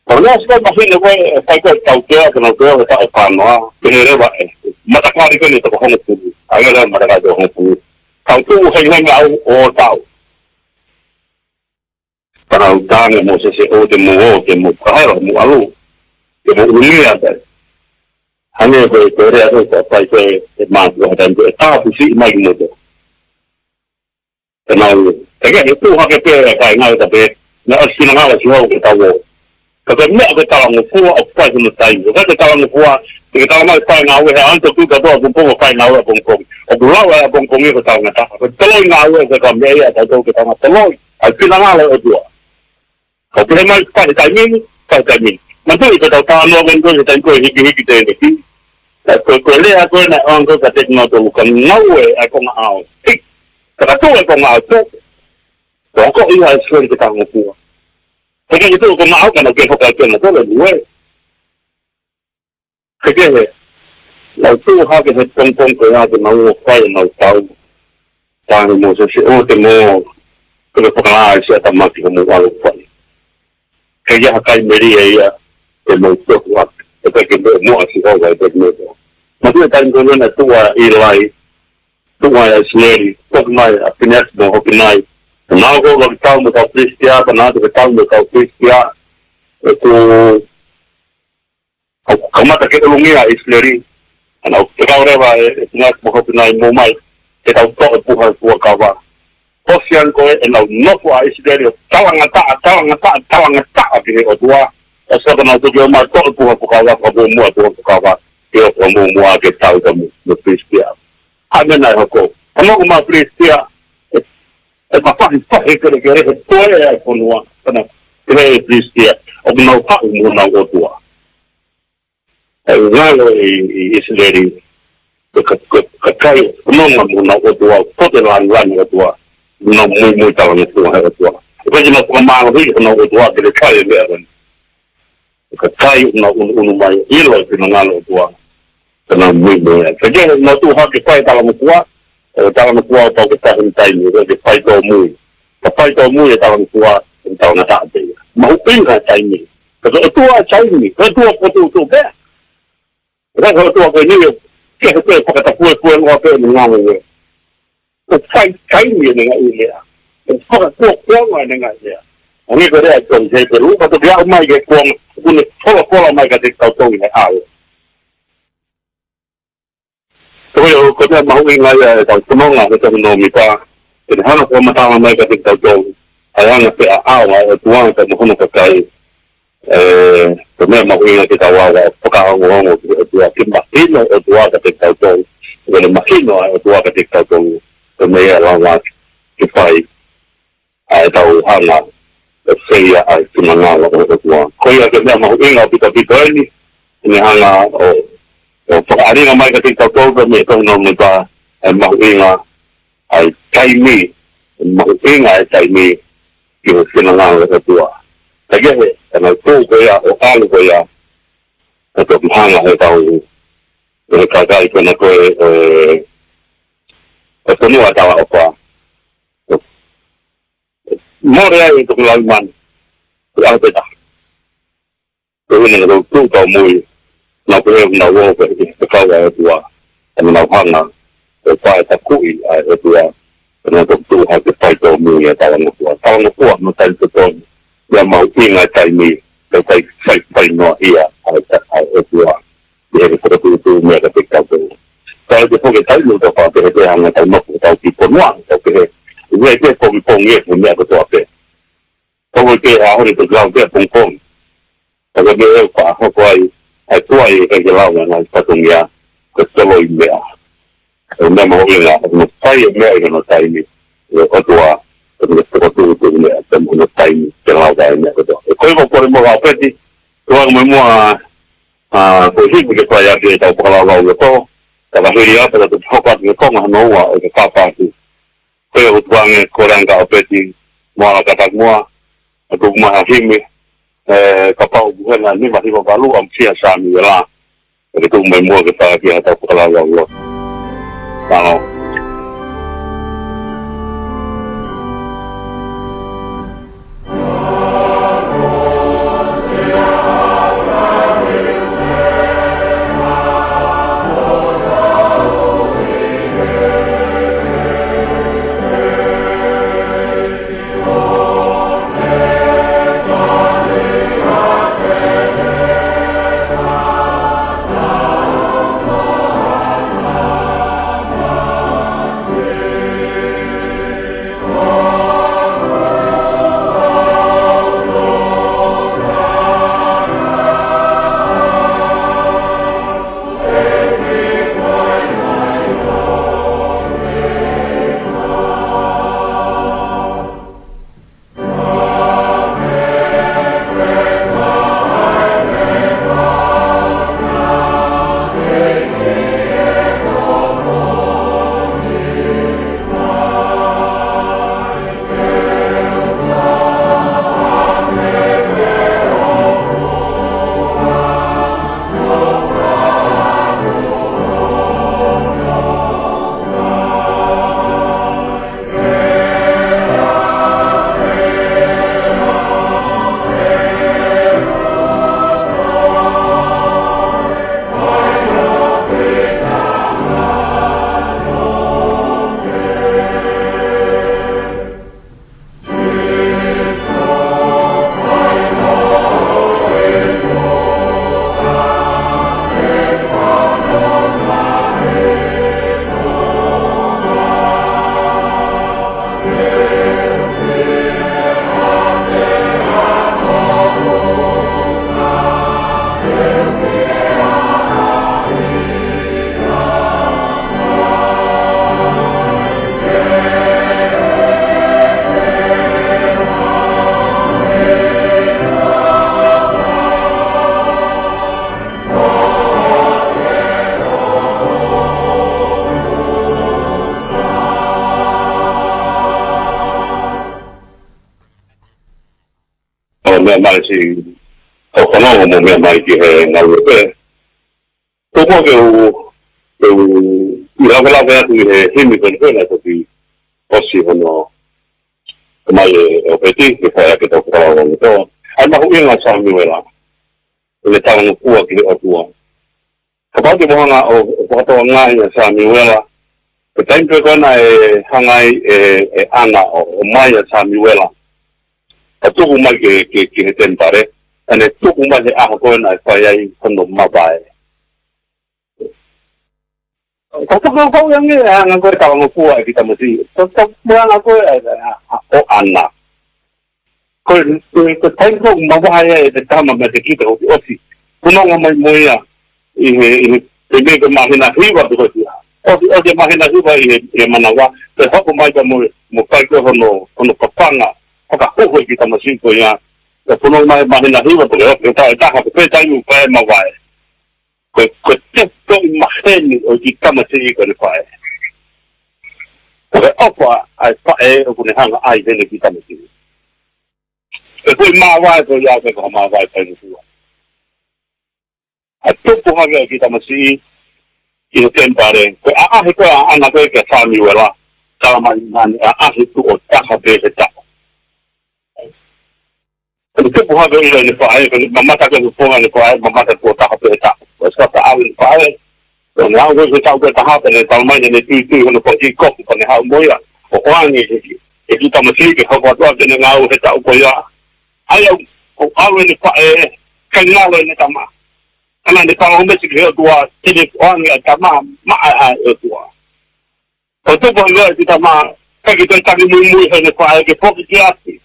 Ko e ngaahi siʻi mahino ko ē, ʻe fai ko ē tautea, ke nau teu he taʻu ʻe fāngofulu, ke he leva ē. Matakali ko eni toko hongofulu, ʻa e leva matakali toko hongofulu. Tau tuʻu hei hanga au ʻo tau. Pea naʻa ku talaange Mōsese ʻo te mou ō, te mou fakahela, mou ʻalu. Te mou ʻulungia pē. Hangē ko e, ko e lea ko ē, ko e fai ko ē, ʻe mātuʻa ha taimi ko ē, ʻe tāpusiʻi mai kimoutolu. Pea naʻa ku, ʻe ke, ʻe tuʻu hake pē, ʻe kai ngāue ta pē, naʻe ʻosi finangalo ʻa Sihova ke tau ō. Ka ko e meʻa ko e talangofua, ʻoku fai hono taimi. Ka ko e talangofua, ʻe ke talamai fai ngāue he ʻaho ni tō tuʻu kātoa ʻapongipongi fai ngāue ʻapongipongi. ʻOku lau ʻa e ʻapongipongi ko e talangataʻa. Ko e toloi ngāue ko e ka meʻa ia, ka tau ke talangataʻa toloi. ʻA e finangalo ʻo e ʻOtua. Ka ʻoku pehē mai fai he taimi ni, fai he taimi ni. Manatuʻi ko e tau talanoa ko eni ko e taimi ko ē hikihiki te ne ki. Ka ko e, ko e lea ko ena ʻoange kiate kinautolu ka ngāue ʻa e konga ʻao. Hei, ka ka tuʻu e konga ʻao tuʻu. Ko ko ia ʻa ʻIsileli ke talangofua. He ke tuʻu konga ʻao ka nau ke hoka e kena tole lue. He kehe, nau tuʻu hake he pongipongi ko ia te nau ō fai ʻenau tau. Talaange Mōsese ʻo te mou, te mou fakalaa ʻa e siʻa tamaki homou ʻalu fai. He ʻi ai ha kai melie ia, te mou toku ake. ʻE pehē ke mou moʻua Sihova ʻe pehē ke mou. Manatuʻi e taimi ko ena tuʻu ʻa ʻIlai, tuʻu ʻa ʻIsileli, toki mai ʻa Pineasi mo Hopinai. Nau ko ʻuluaki tau mo e kau Filisitia, pea nau toki tau mo e kau Filisitia. ʻOku ʻoku kamata ke ʻulungia ʻa ʻIsileli. ʻA naʻa ku fekau leva ʻe, ʻe Pineasi mo Hopinai mou mai, ke tau toʻo e puha ʻo e fuakava. ʻOsi ange ko ē ʻenau nofo ʻa ʻIsileli ʻo talangataʻa, talangataʻa, talangataʻa ki he ʻOtua. ʻOsi ange ko ē naʻa nau toki ō mai toʻo e puha fuakava, fakamuʻomuʻa e puha fuakava, ke ō fakamuʻomuʻa ke tau ka mo, mo Filisitia. ʻA e meʻa naʻe hoko. Ka mo ko ma Filisitia, ʻe, ʻe mafahifahi kelekele he toe ʻa e fonua. Ka naʻe, he Filisitia, ʻoku nau haʻu mo honau ʻotua. ʻE ngalo ʻi, ʻi ʻIsileli, ko e ka, ko e kakai ʻoku nonga mo honau ʻotua, ko e te lāngilangi ʻotua, nau muimui talangofua he ʻOtua. ʻE ko e te nau fakamālohi honau ʻotua, ke le kai e meʻa ko eni. Ko e kakai ʻoku nau ʻunuʻunu mai, ʻilo e finangalo ʻOtua, ka nau muimui ai. Ka ke nau tuʻu hake fai talangofua, ʻe talangofua ʻo pau ke fai he taimi, ʻe ke fai tōmui. Ka fai tōmui e talangofua, ʻe talangataʻa pē ia. Mahuʻinga e taimi. Ka ko e ʻOtua e taimi, ko e ʻOtua ko e tuʻutuʻu pē. Ka ko e ʻOtua ko eni, ke he pē fakatafuefueloa pē ʻene ngāue. ʻOku fai taimi ʻene ngaahi lea. ʻOku fakakuokuonga ʻene ngaahi lea. ʻA e ko e lea ʻa e tohi Hepelū, ka toki aʻu mai ki he kuonga, ʻoku ne folofola mai kiate kitautolu he ʻao. Ko ia, ko e meʻa mahuʻinga ia ʻetau fononga he tohi Nōmipa. Ke ne hanga fakamatala mai kiate kitautolu ʻa e anga pē ʻa e ʻao ʻa e ʻOtua pea mo hono kakai. ʻE, ko e meʻa mahuʻinga ke tau lava ʻo fakaongoongo ki he ʻOtua, ke mahino e ʻOtua kiate kitautolu. Ke ne mahino ʻa e ʻOtua kiate kitautolu. Ko e meʻa ia ʻe lava ke fai ʻa ʻetau hanga ʻo saiʻia ʻa e finangalo ʻo e ʻOtua. Ko ia ko e meʻa mahuʻinga ʻaupito ʻaupito eni, ʻene hanga ʻo, ʻo fakaʻalinga mai kiate kitautolu ko e meʻa ko ē naʻa mo tā, ʻa e mahuʻinga ʻa e taimi, ʻa e mahuʻinga ʻa e taimi ki he finangalo ʻo e ʻOtua. Ka kehe, ʻa e nau tō ko ia, ʻo ʻalu ko ia, ʻa e toki hanga he tau, ʻe he kakai ko ena ko ē, ʻe, ʻe fonua talaʻofa. Mole ai e toki lau manu. Ko e ʻaho pē taha. Ko e ʻuhinga naʻa tau tuʻu taumui, naʻa ku pehē naʻa ku ō pē ki he fekau ʻa e ʻOtua, ʻa ia naʻa ku hanga ʻo fai e takuʻi ʻa e ʻOtua, ʻa ia naʻa tau tuʻu hake ʻo fai taumui ʻa e talangofua. Talangofua mo e taimi totonu, meʻa mahuʻinga e taimi, ko e taimi fai, fai noa ia ʻa e ta-, ʻa e ʻOtua. ʻI heʻene fakatuʻutuʻu meʻa kiate kitautolu. Ka ʻi he foki taimi ʻoku tau faʻa pehē pē hanga ʻo tau nofo ʻo tau kiʻi fonua, tau pehē, ʻoku ʻi ai pē pongipongi ʻi he meʻa kotoa pē. Tau ʻi he ʻaho ni ko e lau pē pongipongi. Ka ko e meʻa ʻoku faʻa hoko ai, ʻa e tuai ʻikai ke lau ʻa e ngaahi fatongia, ko e toloi meʻa. Ko e meʻa mahuʻinga, ʻoku ne fai e meʻa ʻi hono taimi, ʻa e ʻOtua, ʻoku ne fakatuʻutuʻu meʻa, ʻi hono taimi, ke lau ʻa e meʻa kotoa. ʻE ko e ko kore mo lau peti, tuʻa mo e muʻa, ʻa, ko e himi ke fai ʻaki ʻetau fakalaulauloto, ka ka hili atu ka te hoko atu ki he konga hono ua ʻo e fakapātū. Ko ia ʻoku tuʻu ange ko e langa ʻo peti mo ala kata mua, ʻa tuku mai ha himi, ʻe, kapau ʻoku hena nima hiva valu ʻa Misia Samiuela, ʻe ke tuku mai muʻa ke fai ʻaki ʻetau fakalaulauloto. Mālō. ʻO meʻa mai siʻi, ʻo fanongo mo meʻa mai ki he ngāue pē. Ko ko ke u, ke u, ʻi lavelave atu ʻi he himi ko eni ko ena ko ki ʻosi hono, ko mai e, ʻo peti, ke fai ʻaki ʻetau fakalaulauloto. ʻA e mahuʻinga ʻa Samiuela. ʻI heʻene talangofua ki he ʻOtua. Kapau te mou hanga ʻo, ʻo fakatokangaʻi ʻa Samiuela, ko e taimi pē ko ena ʻe hanga ai ʻe, ʻe ʻAna ʻo, ʻo ʻomai ʻa Samiuela. Ka tuku mai ki, ki, ki he temipale, ka ne tuku mai he ʻaho ko ena ʻe fai ai hono mavae. Ka, ka, ka, ka, ʻoku ʻikai ange ʻa e anga ko e talangofua ʻa e kiʻi tamasiʻi. Ka, ka, ʻoku ʻikai ange ko e, ʻa, ʻa, ʻa, ʻo ʻAna. Ko e, ko e, ko e taimi ko ē ʻoku mavahe ai e tama meiate kita ʻoku ʻosi. Fononga mai mo ia ʻi he, ʻi he, ʻi he meʻa ko e māhina hiva pē ko ia. ʻOsi, ʻosi e māhina hiva ʻi he, ʻi he manava. Pea hoko mai pea mo, mo fai ko ē hono, hono papanga. Fakahuhu e kiʻi tamasiʻi ko ia. Pea fononga mai māhina hiva pē ko ia, ʻosi e taʻu ʻe taha, ko e pē taimi ʻoku fai ai e mavae. Ko e, ko e tefitoʻi maheni ʻo e kiʻi tamasiʻi ko eni ʻoku fai. Ko e ʻofa ʻa e faʻē ʻoku ne hanga ʻo ʻai heʻene kiʻi tamasiʻi. Ko e foʻi mavae ko ia ko e, ko e mavae faingofua. ʻA e tupu hake ʻa e kiʻi tamasiʻi ʻi he temipale. Ko e ʻaʻahi ko ē ʻa ʻAna ko ē kia Samiuela. Tala mai naʻa ne ʻaʻahi tuʻo taha pē he taʻu. ʻOku tupu hake ʻilo ʻene faʻē, pea ne mamata ki he fofonga ʻene faʻē, mamata tuʻo taha pē he taʻu. Pea sika taʻau ʻene faʻē, pea ne haʻu ko e taʻu ko e taha, pea ne talamai naʻa ne tuitui hono fanga kiʻi kofu, pea ne haʻu mo ia ʻo ʻoange ki he, ki he kiʻi tamasiʻi ke hoko atu ʻa ʻene ngāue he taʻu ko ia. ʻA ia ʻoku ʻalu ʻene faʻē, kae ngalo ʻene tama. Ka naʻa ne fakaʻosi ki he ʻOtua, te ne ʻoange ʻa e tama maʻa ʻa e ʻOtua. ʻO tupu ʻilo ʻa e kiʻi tama, ʻikai ke toe tangi muimui heʻene faʻē ke foki ki ʻapi.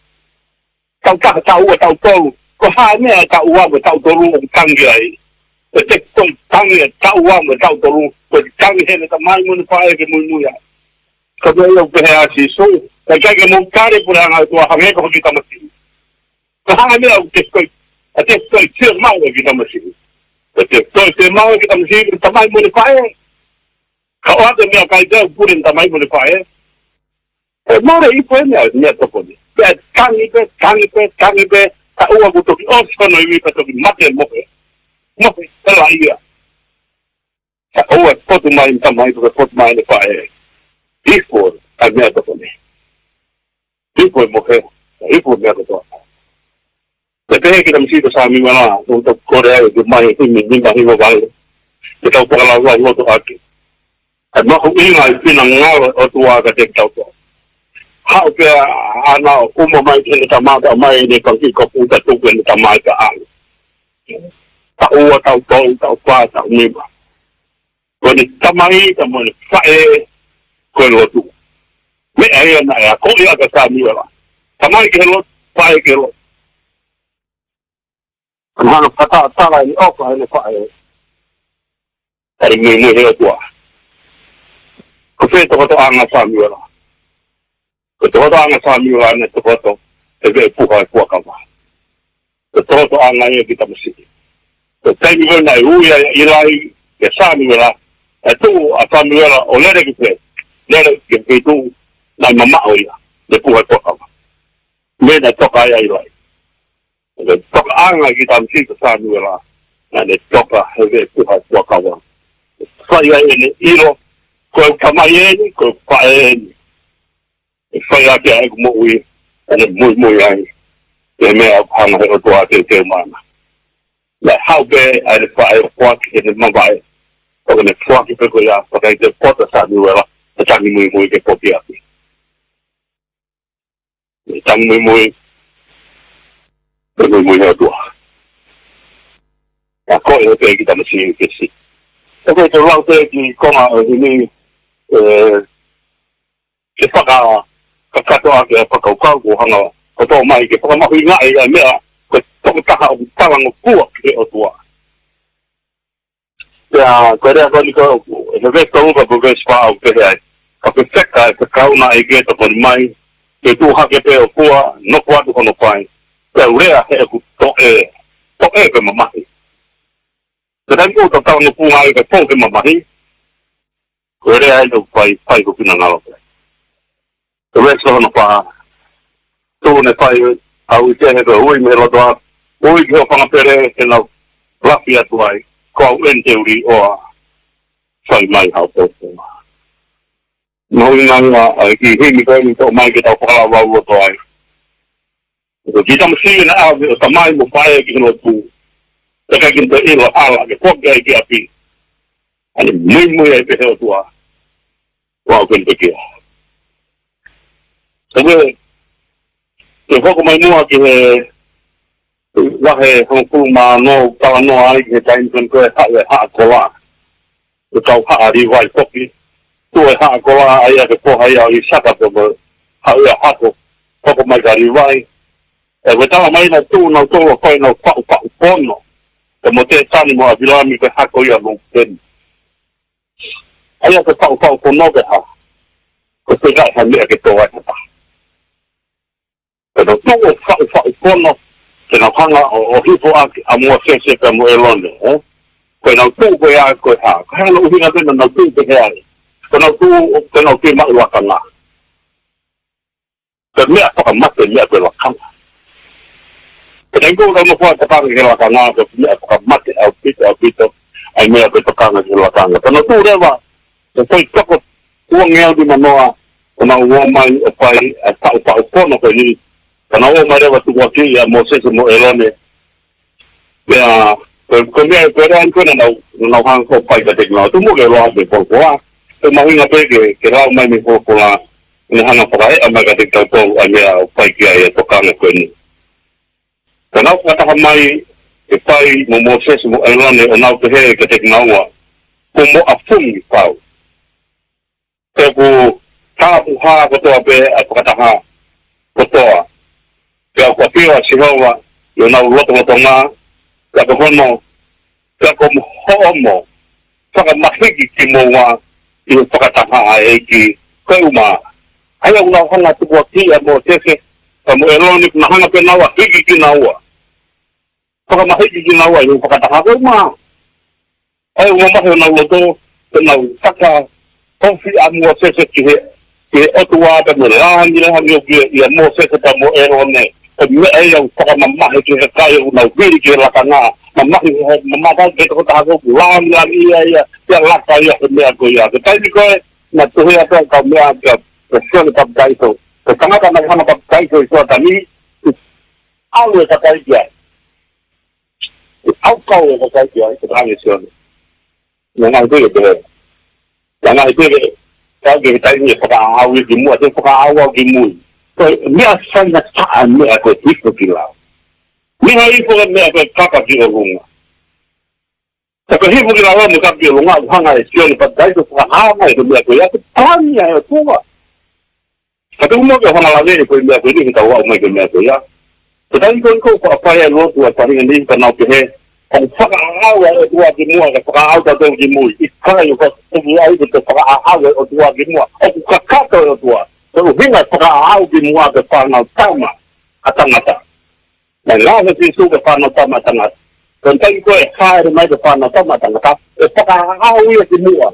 Taʻu taha, taʻu ua, taʻu tolu. Ko e hā e meʻa ʻa e taʻu ua mo e taʻu tolu ʻoku tangi ai? ʻE ʻikai ke toe tangi ʻa e taʻu ua mo e taʻu tolu. Ko e tangi heʻene tamai mo ʻene faʻē ke muimui ai. Ko e meʻa ia ʻoku pehē ʻa Sīsū. Ka ʻikai ke mou tali e puleʻanga ʻo e ʻOtua hangē ko ha kiʻi tamasiʻi. Ko e hā e meʻa ʻoku te kei, ʻa te kei fiemaʻu ʻe he kiʻi tamasiʻi? ʻE te kei fiemaʻu ʻe he kiʻi tamasiʻi, ko e tamai mo ʻene faʻē. Ka ʻoku ʻi ai e meʻakai pē ʻoku pule ʻene tamai mo ʻene faʻē. ʻE mole ifo e meʻa, meʻatokoni. Pea tangi pē, tangi pē, tangi pē, taʻu ua kuo toki ʻosi hono ivi pea toki mate mo e, mo e, ʻe laʻia. Ka ʻoua ʻe fotu mai ʻene tamai, ʻoua ʻe fotu mai ʻene faʻē. Ifo ʻa e meʻatokoni. Ifo e mohe, ifo e meʻa kotoa. Pea pehē ki he tamasiʻi ko Samiuela, ʻoku tau kole ai ke mai himi, nima hiva valu. Ke tau fakalaulauloto ʻaki ʻa e mahuʻinga ʻo e finangalo ʻo e ʻOtua kiate kitautolu. Haʻu pē ʻa ʻAna ʻo ʻuma mai ki heʻene tama, ʻomai ʻene fanga kiʻi kofu, pea tuku ʻene tama ʻi ka ʻalu. Taʻu ua, taʻu tolu, taʻu fā, taʻu nima. Ko ʻene tamai, ka mo ʻene faʻē, ko e lotu. Meʻa ia naʻe akoʻi ʻaki ʻa Samiuela. Tamai ki he lotu, faʻē ki he lotu. Ka naʻe hanga ʻo fakatatala ʻene ʻofa heʻene faʻē ʻa e muimui he ʻOtua. Ko fē tokotoʻanga ʻo Samiuela? Ko e tokotoʻanga ʻo Samiuela naʻe tokoto he veʻe puha ʻo e fuakava. Ko e tokotoʻanga ia e kiʻi tamasiʻi. Ko e taimi ko ē naʻe ui ai ʻa ʻIlai kia Samiuela, ʻe tuʻu ʻa Samiuela ʻo lele ki fē? Lele ki he feituʻu naʻe mamaʻo ia, veʻe puha ʻo e fuakava. Meʻa naʻe toka ai ʻa ʻIlai. Ko e tokaʻanga e kiʻi tamasiʻi ko Samiuela, naʻa ne toka he veʻe puha ʻo e fuakava. Fai ai ʻene ʻilo, ko e tamai eni, ko e faʻē eni. ʻE fai ʻaki ʻa ʻeku moʻui, ʻa ʻene muimui ai. ʻI he meʻa ʻoku hanga he ʻOtua ʻo teuteu maʻana. Naʻe haʻu pē ʻa ʻene faʻē ʻo foaki ki heʻene mavaʻe. ʻO ne foaki pē ko ia, pea ʻikai toe poto ʻa Samiuela, ʻo tangi muimui ke foki ʻapi. Tangi muimui, tangi muimui he ʻOtua. Ka ko e ʻoku pehē ki he tamasiʻi ke si. ʻOku ou lau pē e kiʻi konga ʻo e himi, ē, ke fakakakato ʻaki ʻa e fakakaukau kuo hanga ʻo toʻo mai ke fakamahuʻingaʻi ʻa e meʻa, ko e tokotaha ʻoku talangofua ki he ʻOtua. Pea, ko e lea ko eni ko, he veesi tolu ka ko e veesi fā ʻoku pehē ai. Ka fefeka ʻa e fekau naʻe ʻikai ke tokoni mai, ke tuʻu hake pē ʻo fua, nofo atu hono fai. Pea u lea heʻeku toʻe, toʻe pē mamahi. Ko e taimi ʻoku tau talangofua ai ke fou pē mamahi. Ko e lea eni ʻoku fai, fai ko e finangalo pē. Ko e veesi hono fā. Tuʻu ne fai, ʻa ui ke he ko e ui mei he loto ʻapi. Ui ki hoʻo fanga pele ke nau lafi atu ai. Ko au eni te u liʻoa. Fai mai haʻo poupou. Mahuʻinga ia ʻa e kiʻi himi ko eni ʻoku toʻo mai ke tau fakalaulauloto ai. Ko e kiʻi tamasiʻi naʻe ʻave ʻo tamai mo faʻē ki he lotu. Pea ʻikai ke toe ʻilo hala ke foki ai ki ʻapi. ʻA ʻene muimui ai pē he ʻOtua. Ko au eni te u liʻoa. Ka ko e, ke hoko mai muʻa ki he vahe hongofulu mā ono, talanoa ai ki he taimi ko ē haʻu e haʻa kola. Ko e kau haʻa Līvai foki. Tuʻu e haʻa kola ʻa ia ki he foha ia ʻo ʻIsaka pea mo haʻu ia hako. Hoko mai kia Līvai. ʻE, ko e talamai naʻe tuʻu nautolu ʻo fai ʻenau faʻufaʻu fono. Pea mo Tētani mo ʻAvilami ko e hako ia ʻo Lūteni. ʻA ia ko e faʻufaʻu fono ke hā? Ko e fekau ha meʻa ke tō ai ha taha. Pea nau tuʻu ʻo faʻufaʻu fono, pea nau hanga ʻo, ʻo hifo ʻaki ʻa Mōsese pea mo ʻĒlone, ē? Ko ʻenau tuʻu ko ia ko e hā? Ko e hā hono ʻuhinga pē naʻa nau tuʻu pehē ai? Ko ʻenau tuʻu, ko ʻenau fiemaʻu lakanga. Ko e meʻa fakamate, meʻa ko e lakanga. Ko e taimi ko ē ʻoku tau nofo ai ʻo tokanga ki he lakanga, ko e meʻa fakamate ʻaupito, ʻaupito, ʻa e meʻa ko e tokanga ki he lakanga. Pea nau tuʻu leva, ʻo fai toko ua ngeau nima noa, ʻo nau ō mai ʻo fai ʻa e faʻufaʻu fono ko eni, Ka nau ō mai leva tukuakiʻi ʻa Mōsese mo ʻĒlone. Pea, ko, ko e meʻa, ko e lea ko ē naʻa nau, naʻa nau hanga ʻo fai kiate kinaua. Tuku muʻa ke u lau atu e folofola. Ko e mahuʻinga pē ke, ke lau mai mei he folofola. Naʻe hanga ʻo fakaeʻa mai kiate kitautolu ʻa e meʻa ʻoku fai ki ai e tokanga ko eni. Ka nau fakataha mai ʻe fai mo Mōsese mo ʻĒlone ʻo nau pehē kiate kinaua, Kuo mo ʻafungi fau. He kuo tāpuhā kotoa pē ʻa e fakataha kotoa. Pea ʻoku ʻafio ʻa Sihova ʻi honau lotolotonga, pea ko hono, pea ko hoʻomo fakamahiki kimoua ʻi he fakataha ʻa e ʻEiki. Ko e ʻumaʻā, ʻa ia ʻoku nau hanga ʻo tukuakiʻi ʻa Mōsese, pea mo ʻĒlone, ʻoku na hanga pē naua ʻo hiki kinaua. Fakamahiki kinaua ʻi he fakataha, ko e ʻumaʻā. ʻA ia ʻoku mamahi honau loto, pea nau fakaofi ʻa Mōsese ki he, ki he ʻOtua, pea mo e langilangi ʻoku ʻia Mōsese pea mo ʻĒlone. Ko e meʻa ia ʻoku fakamamahi ki he kakai ʻoku nau vili ki he lakanga. Mamahi he, mamahi ki he tokotaha ko ē ʻoku langilangiʻia ia, pea laka ia he meʻa ko ia. Ko e taimi ko ē naʻe tohi atu ai e kau meʻa kia, kia Sione Papitaiso. Ko e tangata naʻe hanga ʻo papitaiso ʻi Sioatani, ʻalu e kakai ki ai. ʻAukau e kakai ki ai, ko e tangata Sione. Naʻe ngaahi pē ke pehē. Naʻe ngaahi pē ke, ka ke he taimi ʻe fakaʻaʻau ia ki muʻa, te fakaʻaʻau au ki mui. Ko e meʻa faingataʻa e meʻa ko e hifo ki lalo. Meʻa hifo ki he meʻa ko e kapa ki ʻolunga. Ka ko e hifo ki lalo mo e kapa ki ʻolunga, ʻoku hanga ʻe Sione Papitaiso ʻo fakahā mai ko e meʻa ko ia, ko e palani ʻa e ʻOtua. Ka tuku muʻa ke u hanga ʻo lave ko e meʻa ko eni ke tau aʻu mai ki he meʻa ko ia. Ko e taimi ko ē ʻoku faʻa fai ai e lotu ʻa e faʻahinga ni ka nau pehē, ʻoku fakaʻaʻau ʻa e ʻOtua ki muʻa, ka fakaʻaʻau tautolu ki mui. ʻIkai, ʻoku ʻikai ke toe fakaʻaʻau e ʻOtua ki muʻa. ʻOku kakato e ʻOtua. Ko e ʻuhinga e fakaʻaʻau ki muʻa ki he fānau tama ʻa tangata. Naʻe ngaohi ʻe Sīsū ki he fānau tama ʻa tangata. Ko e taimi ko ē ʻe hāʻele mai ki he fānau tama ʻa tangata, ʻe fakaʻaʻau ia ki muʻa.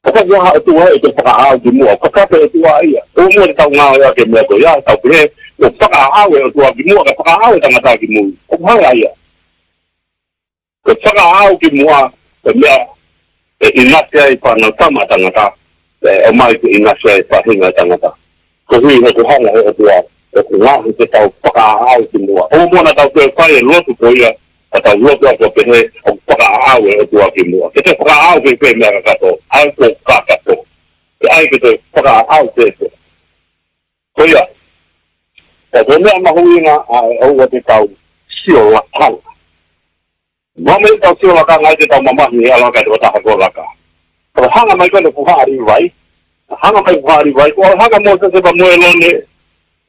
ʻOku ʻikai ke ʻi ai ha ʻOtua ʻe toe fakaʻaʻau ki muʻa. Kakato e ʻOtua ia. ʻOua muʻa te tau ngāueʻaki e meʻa ko ia, tau pehē, ʻoku fakaʻaʻau e ʻOtua ki muʻa, ka fakaʻaʻau e tangata ki mui. ʻOku hala ia. Ko e fakaʻaʻau ki muʻa, ko e meʻa ʻe ʻinasi ai e fānau tama ʻa tangata, ʻe ʻomai ke ʻinasi ai e faʻahinga ʻo e tangata. Koeʻuhi he ʻoku hanga ʻe he ʻOtua, ʻoku ngaohi ke tau fakaʻaʻau ki muʻa. ʻOua muʻa naʻa tau toe fai e lotu ko ia, ka tau lotu ʻo pehē, ʻoku fakaʻaʻau e ʻOtua ki muʻa. Ke toe fakaʻaʻau ki he meʻa kakato, ʻa ia ʻoku kakato. Ke ʻai ke toe fakaʻaʻau pē. Ko ia, ka ko e meʻa mahuʻinga ʻa e ʻoua te tau sio lakanga. Mahalo ʻe tau sio lakanga ai te tau mamahi he ʻalu hake ʻa e tokotaha ko e laka. Ka hanga mai ko ē ʻa e fuʻu haʻa Līvai. Hanga mai fuʻu haʻa Līvai. Ko e hanga ʻe Mōsese pea mo ʻĒlone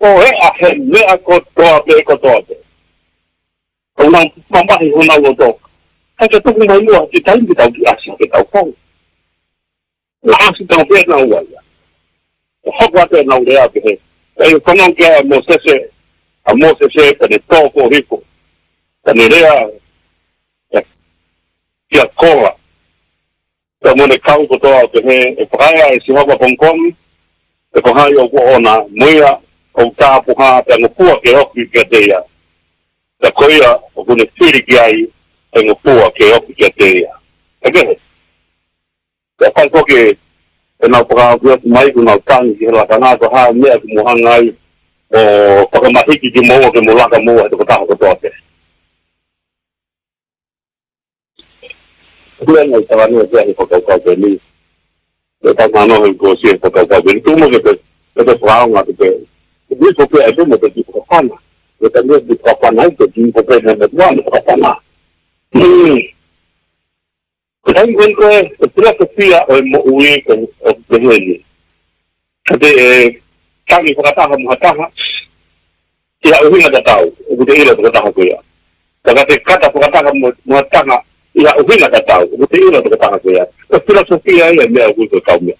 ʻo ʻeʻa he meʻa kotoa pē, kotoa pē. ʻOku nau mamahi honau loto. Ka ke tuku mai muʻa ki he taimi ke tau kiʻi ʻasi ke tau kau. Naʻe ʻasi tau pē naua ia. ʻO hoko atu ʻenau lea pehē. ʻE fanongo ki ai ʻa Mōsese, ʻa Mōsese, pea ne tō ko hiko. Pea ne lea, ʻe, kia Kola. Pea mo ʻene kau kotoa pehē, ʻe fakaea ʻe Sihova pongipongi, ʻe ko hai ʻoku ʻoʻona, mo ia ʻoku tāpuhā, pea ngofua ke ofi kiate ia. Pea ko ia ʻoku ne fili ki ai, ʻe ngofua ke ofi kiate ia. ʻE kehe. Pea fai foki ʻenau fakaʻofoʻofa mai, kuo nau tangi ki he lakanga, ko e hā e meʻa ʻoku mo hanga ai ʻo fakamahiki kimoua ke mo laka moua he tokotaha kotoa pē. Pea ngai tala ni ʻa e fakakaukau pē ni. Pea tau mano he ko si e fakakaukau pē ni. Tuku muʻa ke te, ke te fakaonga ke te. Ni ko pē ai pē mo te ki fakafana. Ke te ni ki fakafana ai te ki ko pē he meʻa tuana fakafana. Hmm. Ko e taimi ko ē ko e, ko e filosofia ʻo e moʻui ko e, ʻoku pehē ni. Ka te, ʻe, tangi fakataha mo ha taha, ʻi ha ʻuhinga tatau, ʻoku te ʻilo tokotaha ko ia. Ka ka te kata fakataha mo, mo ha taha, ʻi ha ʻuhinga tatau, ʻoku te ʻilo tokotaha ko ia. Ko e filosofia ia e meʻa ʻoku ko e kau meʻa.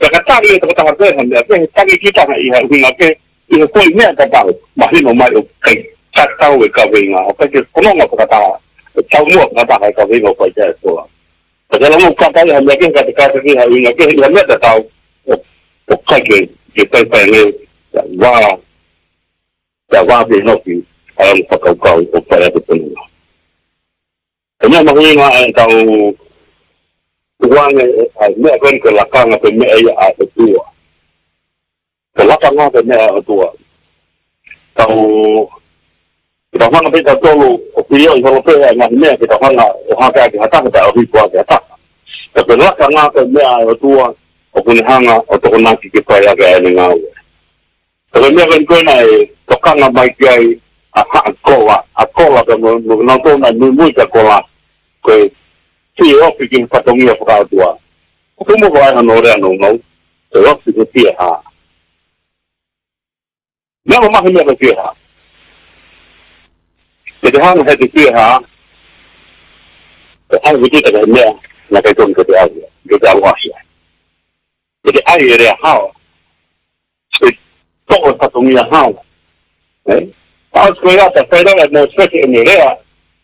Ka ka tangi e tokotaha ko ē ha meʻa, ke he tangi ki taha ʻi ha ʻuhinga ke, ʻi he foʻi meʻa tatau, mahino mai ʻoku ʻikai tatau e kaveinga, ʻoku ʻikai ke fononga fakataha, ʻe taumuʻa fakataha e kaveinga ʻoku fai ki ai e fola. Ka ke langa ʻo kata ʻi ha meʻa kehe, ka te kata ki ha ʻuhinga kehe, ʻi ha meʻa tatau, ʻo, ʻoku ʻikai ke, ke fai fai ange, ʻa e vā, ʻa e vā ke noki, ʻa e ongo fakakaukau, ʻo fai atu e fononga. Ko e meʻa mahuʻinga ʻa e tau tukuange, ʻa e meʻa ko eni ko e lakanga ko e meʻa ia ʻa e ʻOtua. Ko e lakanga ko e meʻa ʻa e ʻOtua. Tau, ke tau hanga pē tautolu ʻo pio ʻi holo pē ʻa e ngaahi meʻa ke tau hanga ʻo hake ʻaki ha taha pea ʻohake ʻaki ha taha. Ka ko e lakanga ko e meʻa ʻa e ʻOtua ʻoku ne hanga ʻo tokonaki ke fai ʻaki ʻa ʻene ngāue. Ka ko e meʻa ko eni ko ē naʻe tokanga mai ki ai ʻa Haʻa Kola, ʻa Kola pea mo, mo nautolu naʻe muimui kia Kola, ko e fie ofi ki he fatongia fakaʻotua. ʻOku mou ʻai hano lea nounou, ko e ofi ki he fiehā. Meʻa mamahi meʻa ko e fiehā. Ke te hanga he te fiehā, ʻo ʻai ʻe kita ki he meʻa naʻe ʻikai tonu ke te ʻai, ke te ʻalu ʻaki ai. Ke te ʻai e lea hala. Ke toʻo e fatongia hala. Ē? ʻOsi ko ia, pea fai leva ʻe Mōsese ʻene lea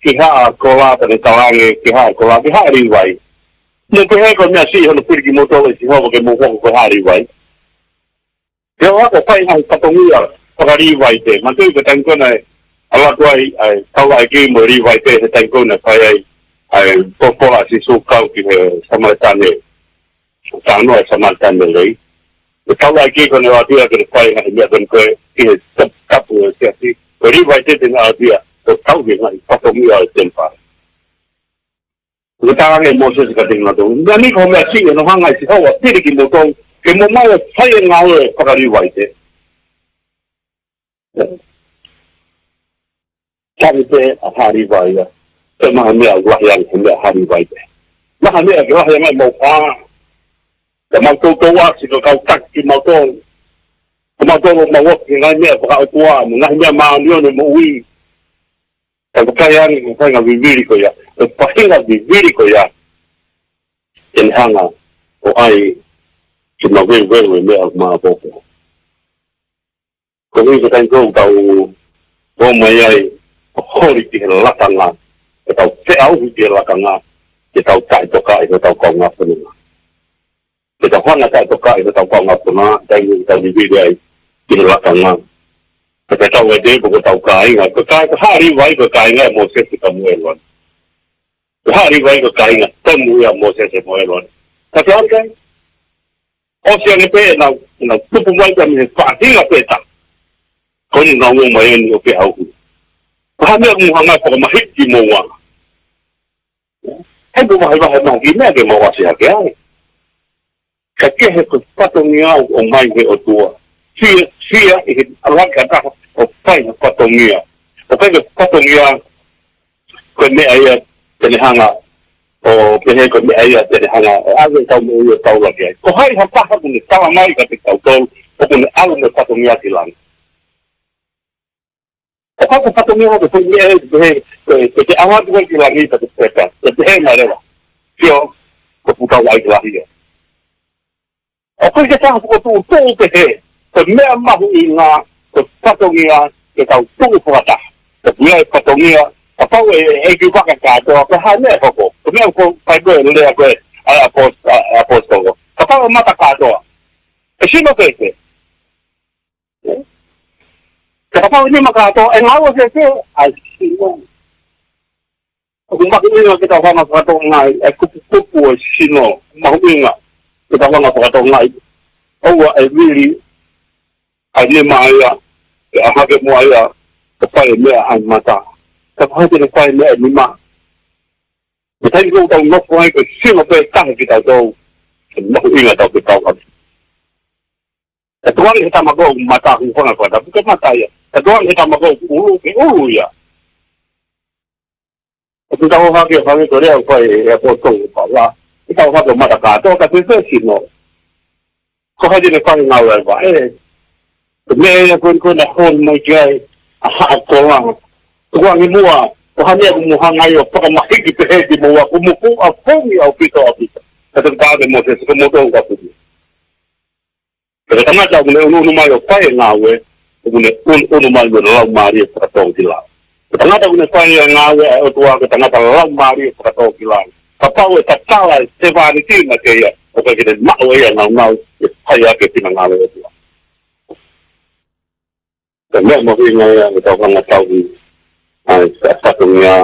ki Haʻa Kola, pea ne talaange ki Haʻa Kola, ki Haʻa Līvai. Mou pehē ko e meʻa siʻi hono fili kimoutolu ʻe Sihova ke mou hoko ko Haʻa Līvai. Ke ʻoua ʻe fai ha fatongia faka-Līvai pē. Manatuʻi ko e taimi ko ē naʻe ʻalu atu ai ʻa e taulaʻeiki mo e Līvai pē he taimi ko ē naʻe fai ai ʻa e folofola ʻa Sīsū kau ki he Samēlia. Talanoa ʻa e Samēlia lelei. Ko e taulaʻeiki ko ē naʻe ʻalu atu ia ke ne fai e ngaahi meʻa ko eni ko ē ʻi he tapu ʻo e siasi. Ko e Līvai pē te ne ʻalu atu ia ʻo tauhi e ngaahi fatongia ʻo e temipale. Ko e talaange ʻe Mōsese kiate kinautolu, meʻa ni ko e meʻa siʻi hono hanga ʻe Sihova ʻo fili kimoutolu ke mou maʻu e fai e ngāue faka-Līvai pē. Tali pē ʻa Haʻa Līvai ia. Pea maha meʻa ʻoku lahi ange he meʻa Haʻa Līvai pē. Maha meʻa ke lahi ange mau pā. Pea mau toutou ʻasi ko e kau taki kimautolu. Ko mautolu mau ofi ki he ngaahi meʻa fakaʻotua, mo e ngaahi meʻa māʻoniʻoni moʻui. Ka ko e kai ange, ko e faʻahinga vivili ko ia. Ko e faʻahinga vivili ko ia. Ke ne hanga ʻo ʻai ke maveuveu e meʻa ʻoku maʻopoʻopo. Ko e ʻuhi ko e taimi ko ē ʻoku tau ō mai ai ʻo holi ki he lakanga, ke tau feʻauhi ki he lakanga, ke tau taʻetokaʻi hotau kaungāfononga. Ke tau hanga ʻo taʻetokaʻi hotau kaungāfononga, taimi ʻoku tau vivili ai ki he lakanga. Ka te tau ʻai pē ko hotau kāinga, ko e kāinga, ko Haʻa Līvai ko e kāinga ʻo Mōsese pea mo ʻĒlone. Ko Haʻa Līvai ko e kāinga tonu ia ʻo Mōsese mo ʻĒlone. Ka te ʻai kai? ʻOsi ange pē ʻenau, ʻenau tupu mai ka mei he faʻahinga pē taha. Ko eni nau ō mai eni ʻo feʻauhi. Ko e hā e meʻa ʻoku mou hanga ʻo fakamahiki kimoua? He ʻoku vahevahe mai ha kiʻi meʻa ke mau ʻasi hake ai. Ka kehe ko e fatongia ʻoku ʻomai he ʻOtua. Fie, fie ʻi he ʻalu hake ha taha ʻo fai ha fatongia. ʻOku ʻikai ko e fatongia ko e meʻa ia te ne hanga ʻo pehē ko e meʻa ia te ne hanga ʻo ʻave ʻetau moʻui ʻo taulaki ai. Ko hai ha taha ʻoku ne tala mai kiate kitautolu ʻoku ne ʻalu mo e fatongia ki langi? ʻOku ʻikai ko e fatongia ko e foʻi meʻa ia te pehē, ko e, ko e te ʻalu atu koe ki langi pea te peka, te pehē mai leva. Sio, ko e putau ai ki langi ia. ʻOku ʻikai ke taha fokotuʻutuʻu pehē, ko e meʻa mahuʻinga, ko e fatongia, ke tau tuʻu fakataha. Ko e pule e fatongia, kapau ʻe, ʻe ʻeikivaka kātoa, ko e hā e meʻa ʻe hoko? Ko e meʻa ko e fai ko ē lea ko ē ʻa e ʻapos-, ʻa e ʻapositolo. Kapau ʻe mata kātoa, ʻe sino fēfē? Ka kapau ʻe nima kātoa, ʻe ngāue fēfē? ʻAi, sino. ʻOku mahuʻinga ke tau hanga ʻo fakatokangaʻi e kupukupu ʻo e sino, mahuʻinga ke tau hanga ʻo fakatokangaʻi. ʻOua ʻe vili ʻa e nima ia, ʻe ʻalu hake muʻa ia, ka fai e meʻa ʻa e mata. Ka ko hai te ne fai e meʻa ʻa e nima? Ko e taimi ko ē ʻoku tau nofo ai ko e sino pē taha kitautolu, ʻoku mahuʻinga ʻetau fekauʻaki. Ka tuʻu ange he tama ko ē ʻoku mata, hūfanga he fakatapu, ko e mata ia. Ka tuʻu ange he tama ko ē ʻoku ʻulu, ko e ʻulu ia. ʻOku tau hake ʻo hangē ko e lea ʻoku fai ʻe he ʻapositolo ko Paula. Ke tau hake ʻo mata kātoa, ka te te sino. Ko hai te ne fai e ngāue ʻa e vaʻe? Ko e meʻa ia ko eni ko ē naʻe holi mai ki ai ʻa Haʻa Kola. Tuku ange muʻa, ko e hā e meʻa ʻoku mou hanga ai ʻo fakamahiki pehē kimoua, ʻoku mou fuʻu ʻafungi ʻaupito ʻaupito. Ka te u tala atu Mōsese, ko moutolu ka fuʻu. Ko e tangata ʻoku ne ʻunuʻunu mai ʻo fai e ngāue, ʻoku ne ʻunu, ʻunu mai mo e laumālie fakatōkilalo. Ko e tangata ʻoku ne fai e ngāue ʻa e ʻOtua, ko e tangata laumālie fakatōkilalo. Kapau ʻe tatala e sevāniti maʻa ia, ʻoku ʻikai ke ne maʻu ʻe ia e nāunau ke fai ʻaki e finangalo ʻo e ʻOtua. Ko e meʻa mahuʻinga ia ke tau hanga ʻo tauhi ʻa e fatongia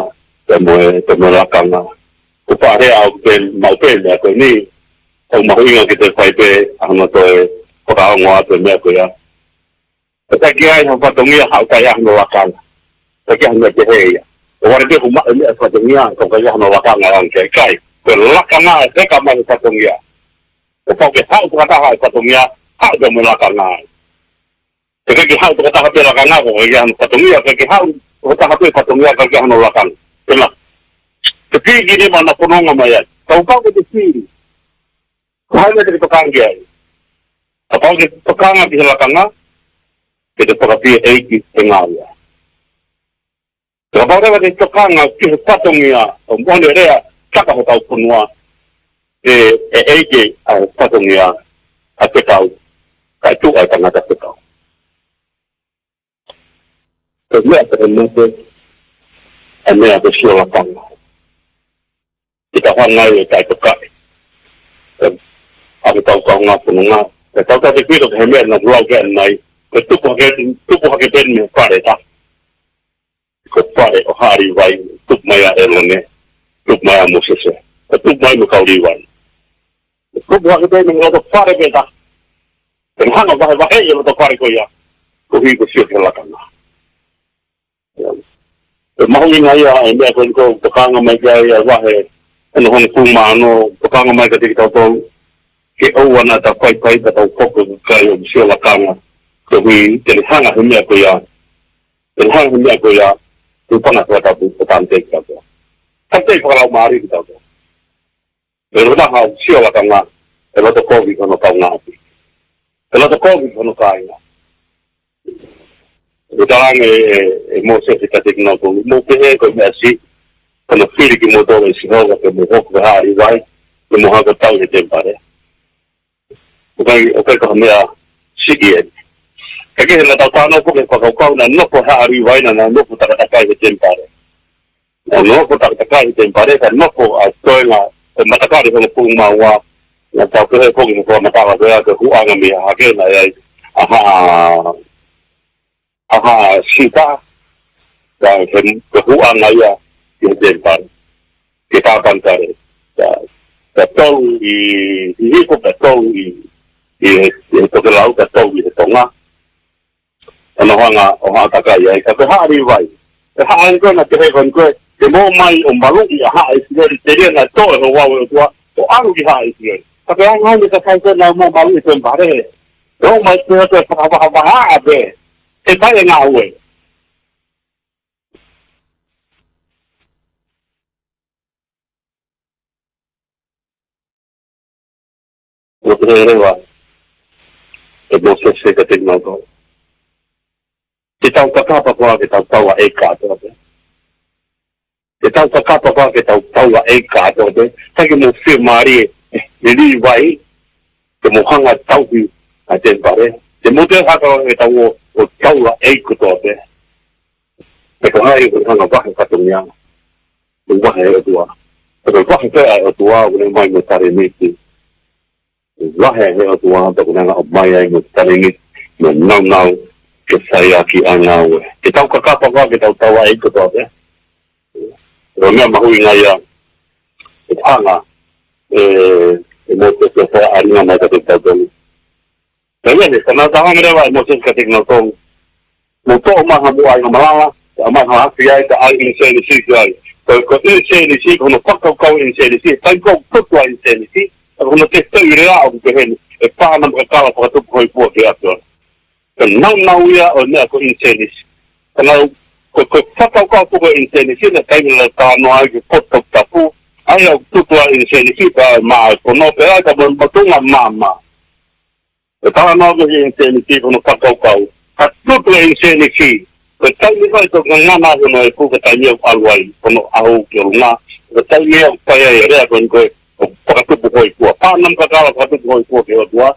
pea mo e, pea mo e lakanga. Ko e faʻa lea ʻoku te maʻu pē meʻa ko eni, ʻoku mahuʻinga ke te fai pē ʻa hono toe fakaongo atu e meʻa ko ia. ʻIkai ke ʻi ai ha fatongia haʻu ʻikai ʻi ai hano lakanga. ʻIkai ke ʻi ai hano pehē ia. ʻOku ʻalu pē ʻo maʻu e meʻa fatongia, ka ʻikai ʻi ai hano lakanga ange. ʻIkai. Ko e lakanga ʻe heka mai he fatongia. Kuo pau ke haʻu fakataha e fatongia, haʻu pē mo e lakanga ai. ʻIkai ke haʻu fakataha pē lakanga, ka ʻikai ke ʻi ai hano fatongia, ʻikai ke haʻu fakataha pē fatongia, ka ʻikai ke ʻi ai hano lakanga. Pena. Te piki ni mana fononga mai ai. Ka ʻoku pau ke te fili. Ko hai meʻa te ke tokanga ki ai? Kapau te ke tokanga ki he lakanga, ke te fakafieʻeiki he ngāue. Kapau leva te ke tokanga ki he fatongia ʻo moʻoni lea, taka hotau fonua, ʻe, ʻe ʻeiki ʻa e fatongia ʻa e fekau, kae tuʻu ʻa e tangata fekau. Ko e meʻa pē ʻe mate, ʻa e meʻa ko e sio lakanga. Ke tau hanga ai ʻo taʻetokaʻi ʻa hotau kaungā fononga. Ke tau taʻe pito ki he meʻa naʻa ku lau ki ai ʻanenai. Ko e tupu hake, tupu hake pē mei he fale ʻe taha. Ko e fale ʻo Haʻa Līvai, tupu mai ʻa ʻĒlone, tupu mai ʻa Mōsese, ko e tupu mai mo e kau Līvai. Ko e tupu hake pē mei he loto fale pē ʻe taha. Ke ne hanga ʻo vahevaheʻi e loto fale ko ia, koeʻuhi ko e sio ki he lakanga. ʻE mahuʻinga ia e meʻa ko eni ʻoku tokanga mai ki ai ʻa e vahe ʻe hongofulu mā ono, tokanga mai kiate kitautolu. Ke ʻoua naʻa tau faifaita, tau foki ki he kakai ʻoku sio lakanga. Koeʻuhi te ne hanga he meʻa ko ia, te ne hanga he meʻa ko ia, te ne hanga he fakatapu ʻo tāmateʻi kitautolu. Tāmateʻi fakalaumālie kitautolu. ʻE lava ʻo sio lakanga, ʻe loto kovi ki hono kaungāʻapi. ʻE loto kovi ki hono kāinga. ʻE talaange ʻe, ʻe Mōsese kiate kinautolu, mou pehē ko e meʻa siʻi, ko hono fili kimoutolu ʻe Sihova ke mou hoko ko e Haʻa Līvai, ke mou hanga ʻo tauhi e temipale. ʻOku ʻikai, ʻoku ʻikai ko ha meʻa siʻi eni. Ka ke he naʻa tau talanoa foki ki he fakakaukau naʻe nofo Haʻa Līvai naʻa nau nofo takatakai he temipale. Naʻa nau nofo takatakai he temipale, ka nofo ʻa e toenga ʻo e matakali hongofulu mā ua, naʻa tau pehē foki mo e fakamatala ko ia ko e huʻanga mei hahake naʻe ʻi ai ʻa Haʻa, ʻa Haʻa Siuta, ka ko e, ko e huʻanga ia ki he temipale, ki he tāpanekale. Ka, ka tolu ʻi, ʻi Hihifo, ka tolu ʻi, ʻi he, ʻi he tokelau, ka tolu ʻi he tonga. ʻO nau hanga ʻo haʻa takai ai, ka ko e Haʻa Līvai. Ko e haʻa eni ko ē naʻe pehē ko eni ko ē, ke mou ō mai ʻo maluʻi ʻa Haʻa ʻIsileli, telia naʻe tō ʻe he ouau ʻo e ʻOtua, ʻo ʻalu ki Haʻa ʻIsileli. Ka ko e anga eni e kakai ko ē naʻa nau maluʻi e temipale. ʻO mai pē ʻo toe fakavahavahaʻa pē. ʻE ʻikai e ngāue. ʻO pehē leva ʻe Mōsese kiate kinautolu, ke tau kakapa koā ke tau taulaʻeiki kātoa pē. Ke tau kakapa koā ke tau taulaʻeiki kātoa pē. Kae ke mou fiemālie, ʻe Līvai, ke mou hanga ʻo tauhi ʻa e temipale. Ke mou toe hanga ʻo tau ō, ʻo taulaʻeiki kotoa pē. He ko hai ʻoku ne hanga ʻo vahe fatongia? Ko e vahe ʻe he ʻOtua. He ko e vahe pē ʻa e ʻOtua ʻoku ne ʻomai mo e talēniti. Ko e vahe ʻe he ʻOtua pea ʻoku ne hanga ʻo ʻomai ai mo e talēniti, mo e nāunau ke faiʻaki ʻa e ngāue. Ke tau kakapa koā ke tau taulaʻeiki kotoa pē. Ko e meʻa mahuʻinga ia ʻoku hanga ʻe, ʻe Mōsese ʻo fakaʻalinga mai kiate kitautolu. Ka ʻi he, ka naʻe talaange leva ʻe Mōsese kiate kinautolu, mou toʻo mai haʻamou ʻāinga malala, ʻomai ha afi ai, kae ʻai ʻinisēnisi ki ai. Ko, ko e ʻinisēnisi, ko hono fakakaukau ʻinisēnisi, ʻikai ko e tutu ʻa e ʻinisēnisi, ka ko hono tefitoʻi lea ʻoku pehē ni, ʻe pā namu kakala fakatupu hōifua ki he ʻAfiona. Ko e nāunau ia ʻo e meʻa ko e ʻinisēnisi. Ka naʻe, ko, ko e fakakaukau foki ʻo e ʻinisēnisi, naʻe ʻikai ke talanoa ai ki he potu toputapu, ʻa ia ʻoku tutu ai e ʻinisēnisi, pea maʻu ai e fono, pea ʻai ka mo, mo e tuʻunga maama. ʻE talanoa ki he ʻinisēnisi ko hono fakakaukau. Ka tutu e ʻinisēnisi. Ko e taimi ko ē ʻe toki ngangana ai hono efu, ko e taimi ʻoku ʻalu ai hono ʻaho ki ʻolunga. Ko e taimi ʻoku fai ai e lea ko eni ko e, ʻoku fakatupu hōifua. Pā namu kakala fakatupu hōifua ki he ʻOtua.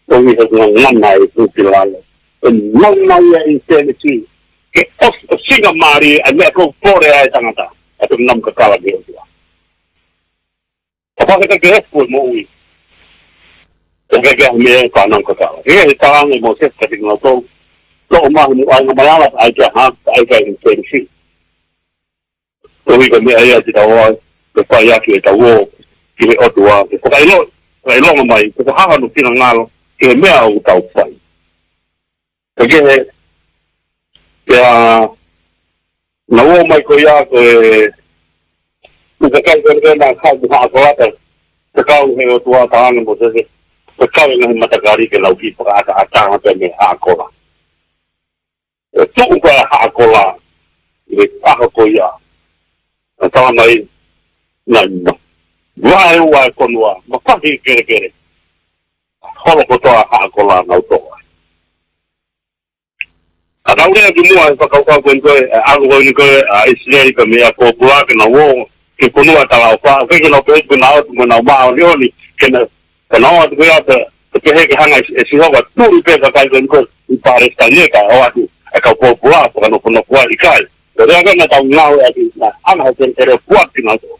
Koeʻuhi he ngangana e efu ki lalo. ʻE nāunau ia e ʻinisēnisi. Ke ʻos-, ʻosingamālie ʻa e meʻa ʻoku pole ai e tangata. ʻA e toki namu kakala ki he ʻOtua. Kapau he ʻikai ke efu e moʻui, ʻe ʻikai ke ʻi ai ha meʻa ʻe pā namu kakala. He, he talaange ʻe Mōsese kiate kinautolu, toʻo mai haʻamou ʻāinga malala, ʻai ki ai ha, ʻai ki ai e ʻinisēnisi. Koeʻuhi ko e meʻa ia te tau ō ai, ke faiʻaki ʻetau ō ki he ʻOtua, ke fakaʻilo, fakaʻilonga mai, ke fakahā hono finangalo ki he meʻa ʻoku tau fai. Ka ke he, Pea naʻa nau ō mai ko ia ko e, ʻū kakai ko ē naʻa nau kau mo Haʻa Kola, ʻa e kau he ʻOtua, talaange ʻe Mōsese, ʻa e kau ʻi he ngaahi matakali ke nau kiʻi fakaʻataʻatā pē mei Haʻa Kola. ʻE tuʻu ko ē ʻa Haʻa Kola ʻi he ʻaho ko ia, naʻe talamai naʻe vaeua e fonua, mafai e kelekele. Holo kotoa ʻa Haʻa Kola, nau toʻo ai. ʻA, nau lea ki muʻa he fakakaukau ko eni ko ē, ʻa e ʻalu ko eni ko ē ʻa ʻIsileli pea mo ʻIakopo ke nau ō ki he fonua talaʻofa, ʻikai ke nau pehē ʻoku nau ō atu mo ʻenau māʻoniʻoni, ke na, ke nau ō atu ko ia pē, ke pehē ke hanga ʻe, ʻe Sihova ʻo tuli pē e kakai ko eni ko ē ʻi Palesitaine kae ō atu e kau pōpula ʻo fakanofonofo ai, ʻikai. Ko e lea ko ē naʻa tau ngāueʻaki, naʻe hanga ʻe he kelekele ʻo puʻaki kinautolu.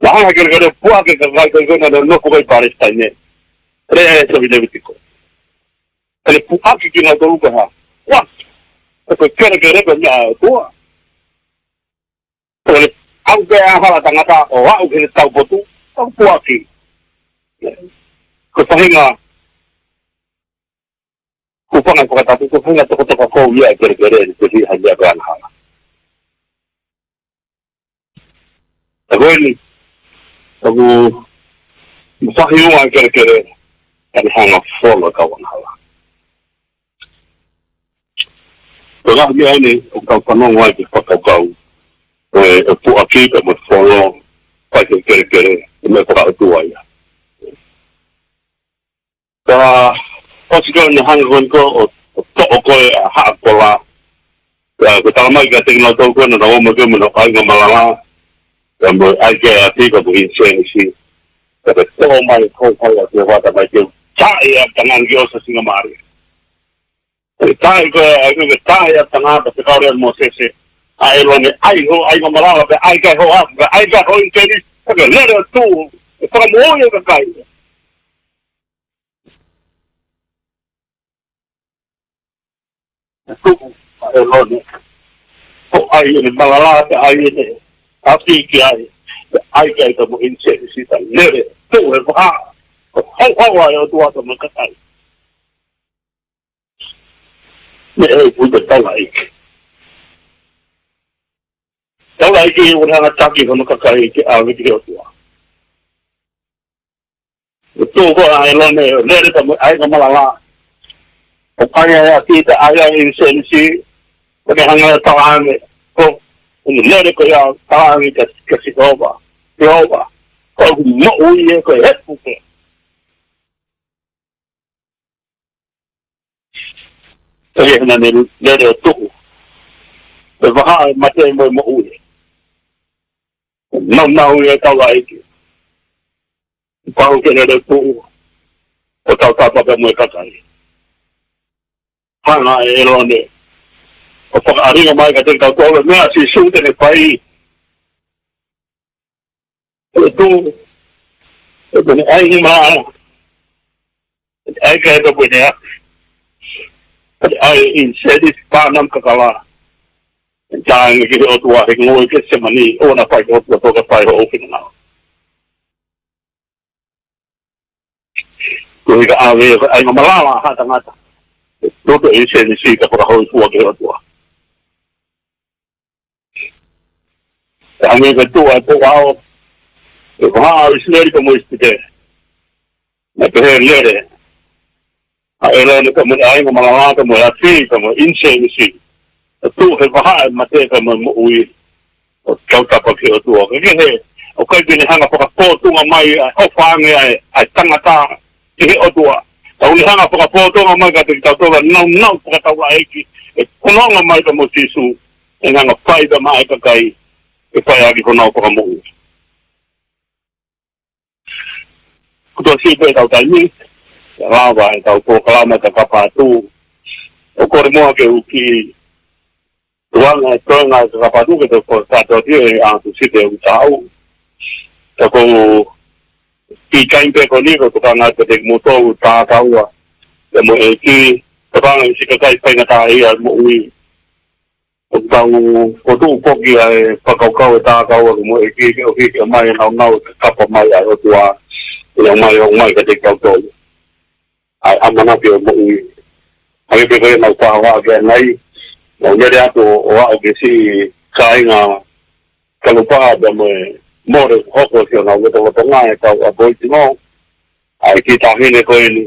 Naʻe hanga ʻe he kelekele ʻo puʻaki e kakai ko ē naʻa nau nofo ko ē ʻi Palesitaine. Lea ʻa e tohi Levitiko. ʻEne puʻaki kinautolu ko e hā? Puʻaki. Ko e kelekele ko e meʻa ʻa e ʻOtua. Ko e ʻalu pē ʻa e hala ʻo e tangata ʻo aʻu ki heʻene taupotu, ʻoku puʻaki. Ko e faʻahinga, ko e faʻahinga fakatapu, ko e faʻahinga tokatoka ʻoku ui ia ʻe he kelekele, ʻe ʻikai ha meʻa ko e angahala. Ka ko eni, ʻoku mafai ʻa e kelekele, kae hanga ʻo folo e kau angahala. Ko e ngaahi meʻa eni ʻoku tau fanongo ai ki he fakakaukau ʻo e, ʻo e puʻaki pea mo e folo, fai ʻe he kelekele, ʻa e meʻa fakaʻotua ia. Ka ʻosi ko ē naʻe hanga ko eni ko ē ʻo, ʻo toʻo ko ē ʻa Haʻa Kola. Pea ko e talamai kiate kinautolu ko ē naʻa nau ō mai ko ē mo ʻenau ʻāinga malanga, pea mo e ʻai ki ai e afi pea mo e ʻinisēnisi. Pea ko e toʻo mai e kau fai ʻa e vata mai ke taaʻi ʻa e tangata ki ʻosi ʻa e singamālie. Ko e taaʻi ko ē, ʻa e, ko e taaʻi ʻa e tangata, pea ko e lea ʻa Mōsese, ʻa ʻĒlone, ʻai hoʻo ʻāinga malanga, pea ʻai ki ai hoʻo afi, pea ʻai ki ai hoʻo ʻinisēnisi, pea ke lele ʻo tuʻu, ʻe fakamoʻui e kakai. Tuʻu ʻa ʻĒlone, ʻo ʻai ʻene malanga, pea ʻai ʻene afi ki ai, pea ʻai ki ai pea mo e ʻinisēnisi, pea lele, tuʻu he vahaʻa, ʻo houhau ai e ʻOtua pea mo e kakai. Meʻa ʻoku ui ko e taulaʻeiki. Taulaʻeiki ʻoku ne hanga ʻo taki hono kakai ke ʻave ki he ʻOtua. ʻO tuʻu ko ē ʻa ʻĒlone, ʻo lele pea mo e ʻāinga malanga. ʻO ʻai ʻa e afi, ʻai ʻa e ʻinisēnisi, ʻo ne hanga ʻo talaange, ko, ʻo ne lele ko ia ʻo talaange kia, kia Sihova, Sihova, ko hoku moʻui ē, ko e hepu pē. Pea naʻa ne lele ʻo tuʻu he vahaʻa e mate mo e moʻui. Naunau ia e taulaʻeiki. Pau ke lele ʻo tuʻu ʻo tautapa pea mo e kakai. Hanga ʻe ʻĒlone ʻo fakaʻalinga mai kiate kitautolu e meʻa ʻa Sīsū te ne fai. ʻO tuʻu, ʻo ne ʻai ʻene malanga, ʻai ki ai pea mo ʻene afi, ʻai ʻinisēnisi, pānam kakala, ʻo talaange ki he ʻOtua he ngoue Ketisemani, ʻoua naʻa fai ki he ʻOtua, toki fai hoʻo finangalo. Ko e ʻikai ʻave ʻa e ʻāinga malanga ʻa ha tangata, ʻo tuʻu ʻinisēnisi ka fakahōifua ki he ʻOtua. Hangē ko e tuʻu ʻa e pou ʻao he vahaʻa ʻo ʻIsileli pea mo ʻIsipite. Naʻe pehē lele ʻa ʻĒlone pea mo ʻene ʻāinga malanga pea mo e afi pea mo e ʻinisēnisi, ʻo tuʻu he vahaʻa e mate pea mo e moʻui, ʻo tautapa ki he ʻOtua. Ka kehe, ʻoku ʻikai ke ne hanga ʻo fakafōtunga mai ʻa e ʻofa ange ʻa e, ʻa e tangata ki he ʻOtua. Ka ʻoku ne hanga ʻo fakafōtunga mai kiate kitautolu ʻa e naunau fakataulaʻeiki ʻe fononga mai pea mo Sīsū, ʻe hanga ʻo fai pea maʻa e kakai, ʻe fai ʻaki honau fakamoʻui. Kuo tuʻu siʻi pē ʻetau taimi, kae lava ʻetau polokalama ʻo e kakapa atu. ʻOku ou kole muʻa ke u kiʻi tukuange e toenga ʻo e kakapa atu ke tau fakakakato atu ʻi he ʻaho Tūsite ʻoku tau. Ka ko e kiʻi taimi pē ko eni ʻoku ou tokanga atu kiate kimoutolu tākaua, pea mo e ʻEiki, tokanga ki he siʻi kakai faingataʻaʻia ʻi he moʻui. ʻOku tau fokotuʻu foki ʻa e fakakaukau ʻa e tākaua mo e ʻEiki ke ʻohake mai e naunau ʻo e kakapa mai ʻa e ʻOtua, ʻe ʻomai, ʻomai kiate kitautolu ʻa e ʻamanaki ʻo e moʻui. Hangē pē ko ia naʻa ku faʻa ʻoatu ʻanenai, naʻa ku lele atu ʻo aʻu ki he siʻi kāinga Kalupā pea mo e mole ʻoku hoko ki honau lotolotonga e kau Aboitino. ʻA e kiʻi taʻahine ko eni,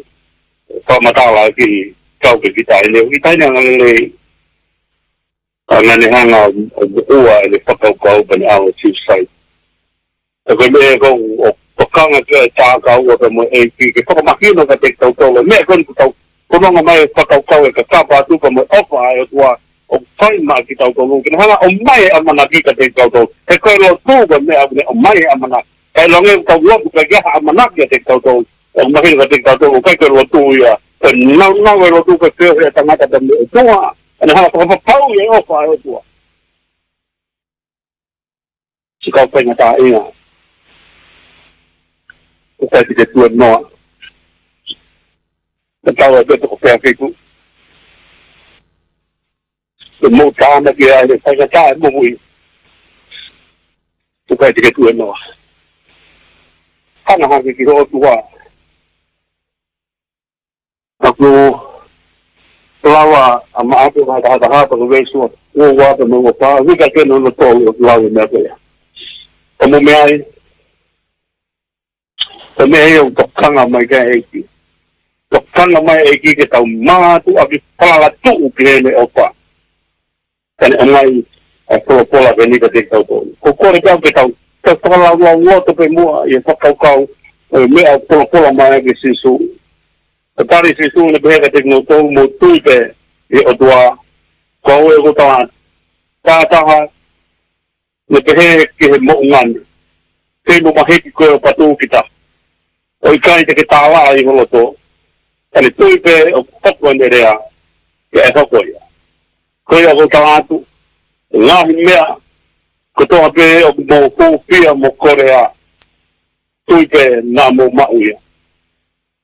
fakamatala ki he kau kiʻi taʻahine, kiʻi taʻahine angalelei, ʻa ia naʻa ne hanga ʻo moʻua ʻene fakakaukau pea ne ʻalu ʻo suicide. Ko e meʻa ko ē ʻoku tokanga ki ai e tākau ʻo pea mo e ʻEiki ke fakamahino kiate kitautolu e meʻa ko eni ʻoku tau fononga mai he fakakaukau e kakapa atu pea mo e ʻofa ʻa e ʻOtua ʻoku fai maʻa kitautolu. Ke ne hanga ʻo ʻomai e ʻamanaki kiate kitautolu. He ko e lotu ko e meʻa ʻoku ne ʻomai e ʻamanaki. Kae ʻiloange ʻoku tau lotu kae ʻikai ha ʻamanaki kiate kitautolu. ʻOku mahino kiate kitautolu ʻoku ʻikai ko e lotu ia. Ko e nāunau e lotu ko e feohi ʻa e tangata pea mo e ʻOtua. Ke ne hanga ʻo fakapapauʻi e ʻofa ʻa e ʻOtua. Siʻi kau faingataʻaʻia, ʻoku ʻikai te ke tuēnoa. Tatau ai pē pe ko fē ʻa e feituʻu ʻoku mou tānaki ai, ʻe faingataʻa e moʻui, ʻoku ʻikai te ke tuēnoa. Hanga hake ki ho ʻOtua. Naʻa ku lau ʻa Maʻake vahe taha taha pea ko e veesi ua ua pea mo e ua fā, ʻuhinga ki heʻene ʻoatu ʻo lau e meʻa ko ia. Ka mou meaʻi, ko e meʻa ia ʻoku tokanga mai ki ai e ʻEiki. Tokanga mai e ʻEiki ke tau mātuʻaki falala tuʻu ki heʻene ʻofa. Ka ne ʻomai ʻa e folofola ko eni kiate kitautolu. ʻOku ou kole pē au ke tau, tau fakalaulauloto pē muʻa ʻi he fakakaukau ʻo e meʻa ʻoku folofola mai ʻaki ʻe Sīsū. Naʻe tali ʻe Sīsū ʻo ne pehē kiate kinautolu, mou tui pē ʻi he ʻOtua, ko au ʻoku ou tala atu. Taha taha ne pehē ki he moʻunga ni, Tei mo mahiki koe ʻo patu kita, ʻo ʻikai te ke tālaʻa ʻi ho loto, ka ne tui pē ʻoku hoko ʻene lea, pea ʻe hoko ia. Ko ia ʻoku ou tala atu, ngaahi meʻa kotoa pē ʻoku mou hūfia mo kolea, tui pē naʻa mou maʻu ia,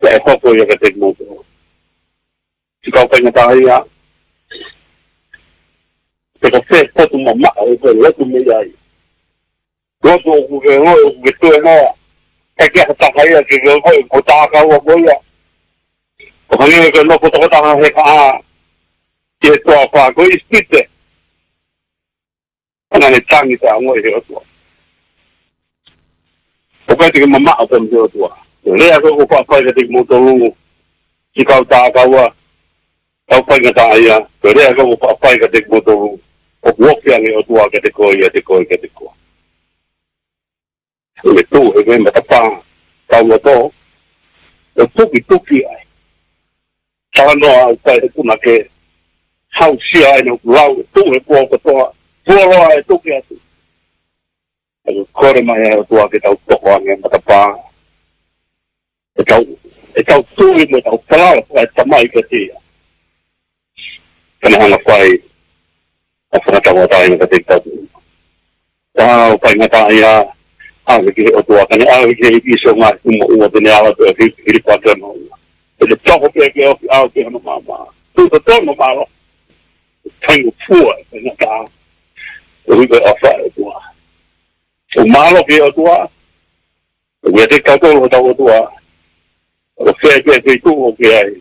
pea ʻe hoko ia kiate kimoutolu. Siʻi kau faingataʻaʻia, pe ko fē potu mamaʻo ʻoku ke lotu mei ai. Lotu ʻoku ke ongoʻi ʻoku ke tuēnoa. ʻIkai ke ʻi ai ha taha ia ke ke ongoʻi ko e tākau ʻa koe ia. ʻO hangē ko e nofo tokotaha he kaʻa ʻi he toafa ko ʻIsipite. Naʻa ne tangi pea ongoʻi he ʻOtua. ʻOku ʻikai te ke mamaʻo pea mo e ʻOtua. Lea ko ē ʻoku ou faʻa fai kiate kimoutolu, siʻi kau tākau, kau faingataʻaʻia, ko e lea ko ē ʻoku ou faʻa fai kiate kimoutolu, ʻoku ofi ange ʻa e ʻOtua kiate koe, kiate koe, kiate koe. ʻE tuʻu he meʻa matapā, tau loto, ʻe tukituki ai. Talanoa ʻoku fai he punake, hausia ai ʻene lau, ʻe tuʻu he kuo kotoa, tuʻu loa ʻe tuki atu. ʻE kole mai ʻa e ʻOtua ke tau toko ange matapā. ʻE tau, ʻe tau tui mo tau falala, ʻa e Tamai kiate ia. Ka ne hanga fai ʻa e fakatauʻatāina kiate kitautolu. Kau faingataʻaʻia, ʻave ki he ʻOtua, ka ne ʻave ki he ʻEiki ʻi he ngaahi tuʻunga ʻoku te ne ala pē ki he, ki he pākena. ʻE te toko pē ke ofi au ki hono maama. Tuʻu totonu mālō. Taimi fua, faingataʻa. ʻOku ʻi ai e ʻofa ʻa e ʻOtua. ʻOku mālō ki he ʻOtua. ʻOku ʻiate kitautolu hotau ʻOtua. ʻOku fēfē feituʻu ʻoku ke ʻi ai.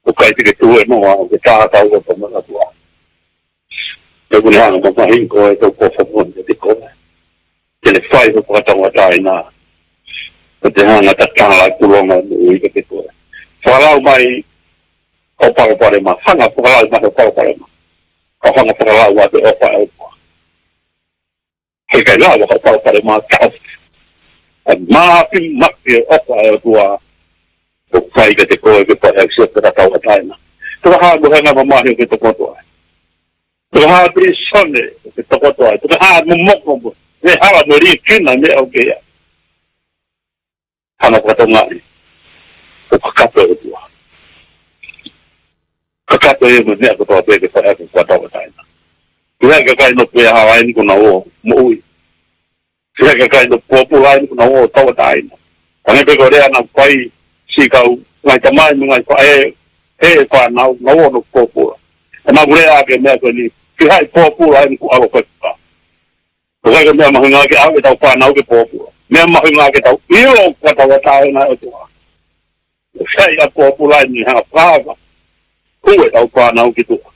ʻOku ʻikai te ke tuēnoa, ʻoku ke tākau ʻo tau manatua. Te u ne hanga mamahi ko e tau kofo mo te te koe. Te ne fai ho fakatauʻatāina. Ko te hanga tatala kulonga mo ui ke te koe. Fakalau mai, ʻo palopalema, hanga fakalau mai ʻo palopalema. ʻO hanga fakalau atu ʻo palopalema. He ʻikai lava ka palopalema tau. ʻE mafi maki e ʻofa ʻa e ʻOtua. ʻOku fai kiate koe ke fai ʻaki sia fakatauʻatāina. Tuku ha mo hanga mamahi ke tokoto ai. Tuku ha pirisone ke tokoto ai. Tuku ha momoko mo. Ke hala mo liʻekina meʻa ʻoku ke ʻi ai. Hanga fakatokangaʻi ʻoku kakato e ʻOtua. Kakato ia mo e meʻa kotoa pē ke fai ʻaki ʻoku tauʻatāina. Pea ʻikai ke kai no pē hala eni ko na o moʻui. Pea ʻikai ke kai no pōpula eni ko na o tauʻatāina. Hangē pē ko e lea naʻe fai siʻi kau ngaahi tamai mo e ngaahi faʻē, he fānau, na o no pōpula. Ka naʻa ku lea ʻaki e meʻa ko eni, ke hai pōpula eni ko ʻalo fai ka. ʻOku ʻikai ko e meʻa mahuʻinga ke ʻave ʻetau fānau ke pōpula. Meʻa mahuʻinga ke tau ʻilo ʻoku tauʻatāina e ʻOtua. ʻOku sai ʻa pōpula eni hanga fakaava. Hū e ʻau fānau ki tuʻa,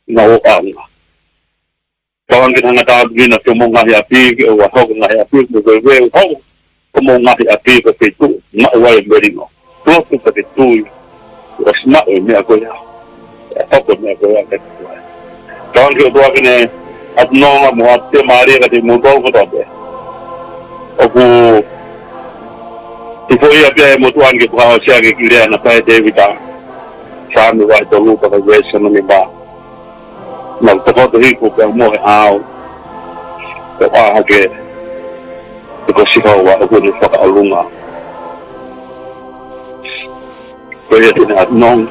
ʻi he ʻoʻonga. Tauange ke hanga tāpuekina ki homou ngaahi ʻapi, ke ʻoua hoko e ngaahi ʻapi, mo e veuveu hoko homou ngaahi ʻapi, ko e feituʻu maʻu ai e melingo. Lotu pea ke tui, ʻosi maʻu e meʻa ko ia, ʻe hoko e meʻa ko ia ke tuai. Tauange ke ʻOtua ke ne ʻatunonga mo ʻatu fiemālie kiate kimoutolu kotoa pē. ʻOku ʻi foʻi ʻapi ʻa e motuʻa ni ke fakaʻosi ʻaki e kiʻi lea naʻe fai ʻe Tēvita, Saame vahe tolu pea ko e veesi hono nima. Naʻa ku tokoto hifo pea u mohe ʻo aʻu, pea u ʻā hake, he ko Sihova ʻokú ne fakaʻolunga. Ko ia te ne ʻatunonga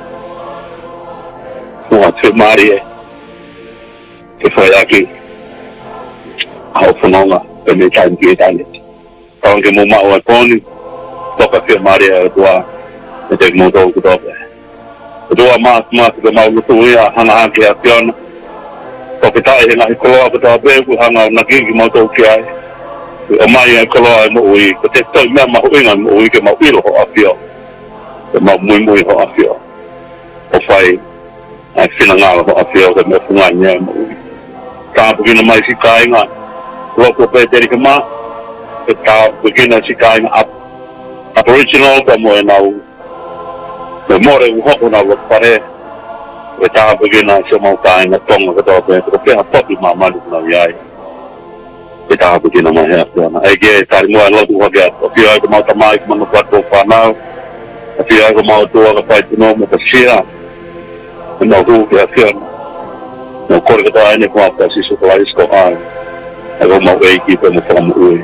mo ʻatu fiemālie ke fai ʻaki ʻa hoʻo fononga pea mei taimi ki he taimi. Tauange ke mou maʻu ʻa e pōni, toka fiemālie ʻa e ʻOtua, ʻiate kimoutolu kotoa pē. ʻOtua Māfimafi, ko ʻemau lotu ia, hanga hake ʻa e ʻAfiona. Ko e taʻe he ngaahi koloa kotoa pē, kuo hanga ʻo naʻinaʻi kimautolu ki ai. Kuo ʻomai ʻa e koloa ʻo e moʻui, ko e tefitoʻi meʻa mahuʻinga ʻo e moʻui ke mau ʻilo hoʻo ʻAfio. Ke mau muimui hoʻo ʻAfio. ʻO fai ʻa e finangalo hoʻo ʻAfio ke mau fungani ai ʻa e moʻui. Tāpuekina mai siʻi kāinga lotu ʻo Petelihema, pea tāpuekina siʻi kāinga Ab-, Aboriginal pea mo ʻenau, mo e mole ʻoku hoko honau loto fale, pea tāpuekina siʻomau kāinga Tonga kotoa pē, ko e hā ha potu ʻi māmani ʻoku nau ʻi ai. Pea tāpuekina mai he ʻAfiona. ʻEiki, tali muʻa e lotu hake atu. ʻAfio ai ko homau Tamai, ko homau Fatu ʻo e fānau. ʻAfio ai ko homau ʻOtua, ka fai tuʻunga mo ka sia. ʻEmau hū ki he ʻAfiona. Mau kole kotoa ʻeni ʻi he huafa ʻo Sīsū Kalaisi ko homau ʻEiki pea mo e Fakamoʻui.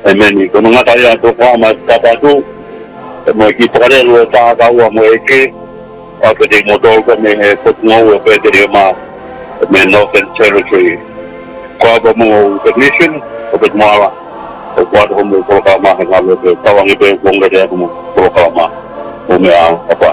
ʻĒmeni. Ko hono ngata ia ʻa e polokalama ʻo e taʻu ni. Pea mo e kiʻi fakalelu ʻe taha kae ʻoua mo e ʻEiki. ʻOatu kiate kimoutolu mei he Potungāue ʻo Petelihema, mei he Northern Territory. Ko au pea mo e technician, ko Pete Moala, ʻoku ʻoatu hoʻomou polokalama he ngalo pē, tauange pē ʻoku ongo atu hoʻomou polokalama. Mou meʻa ā, papa.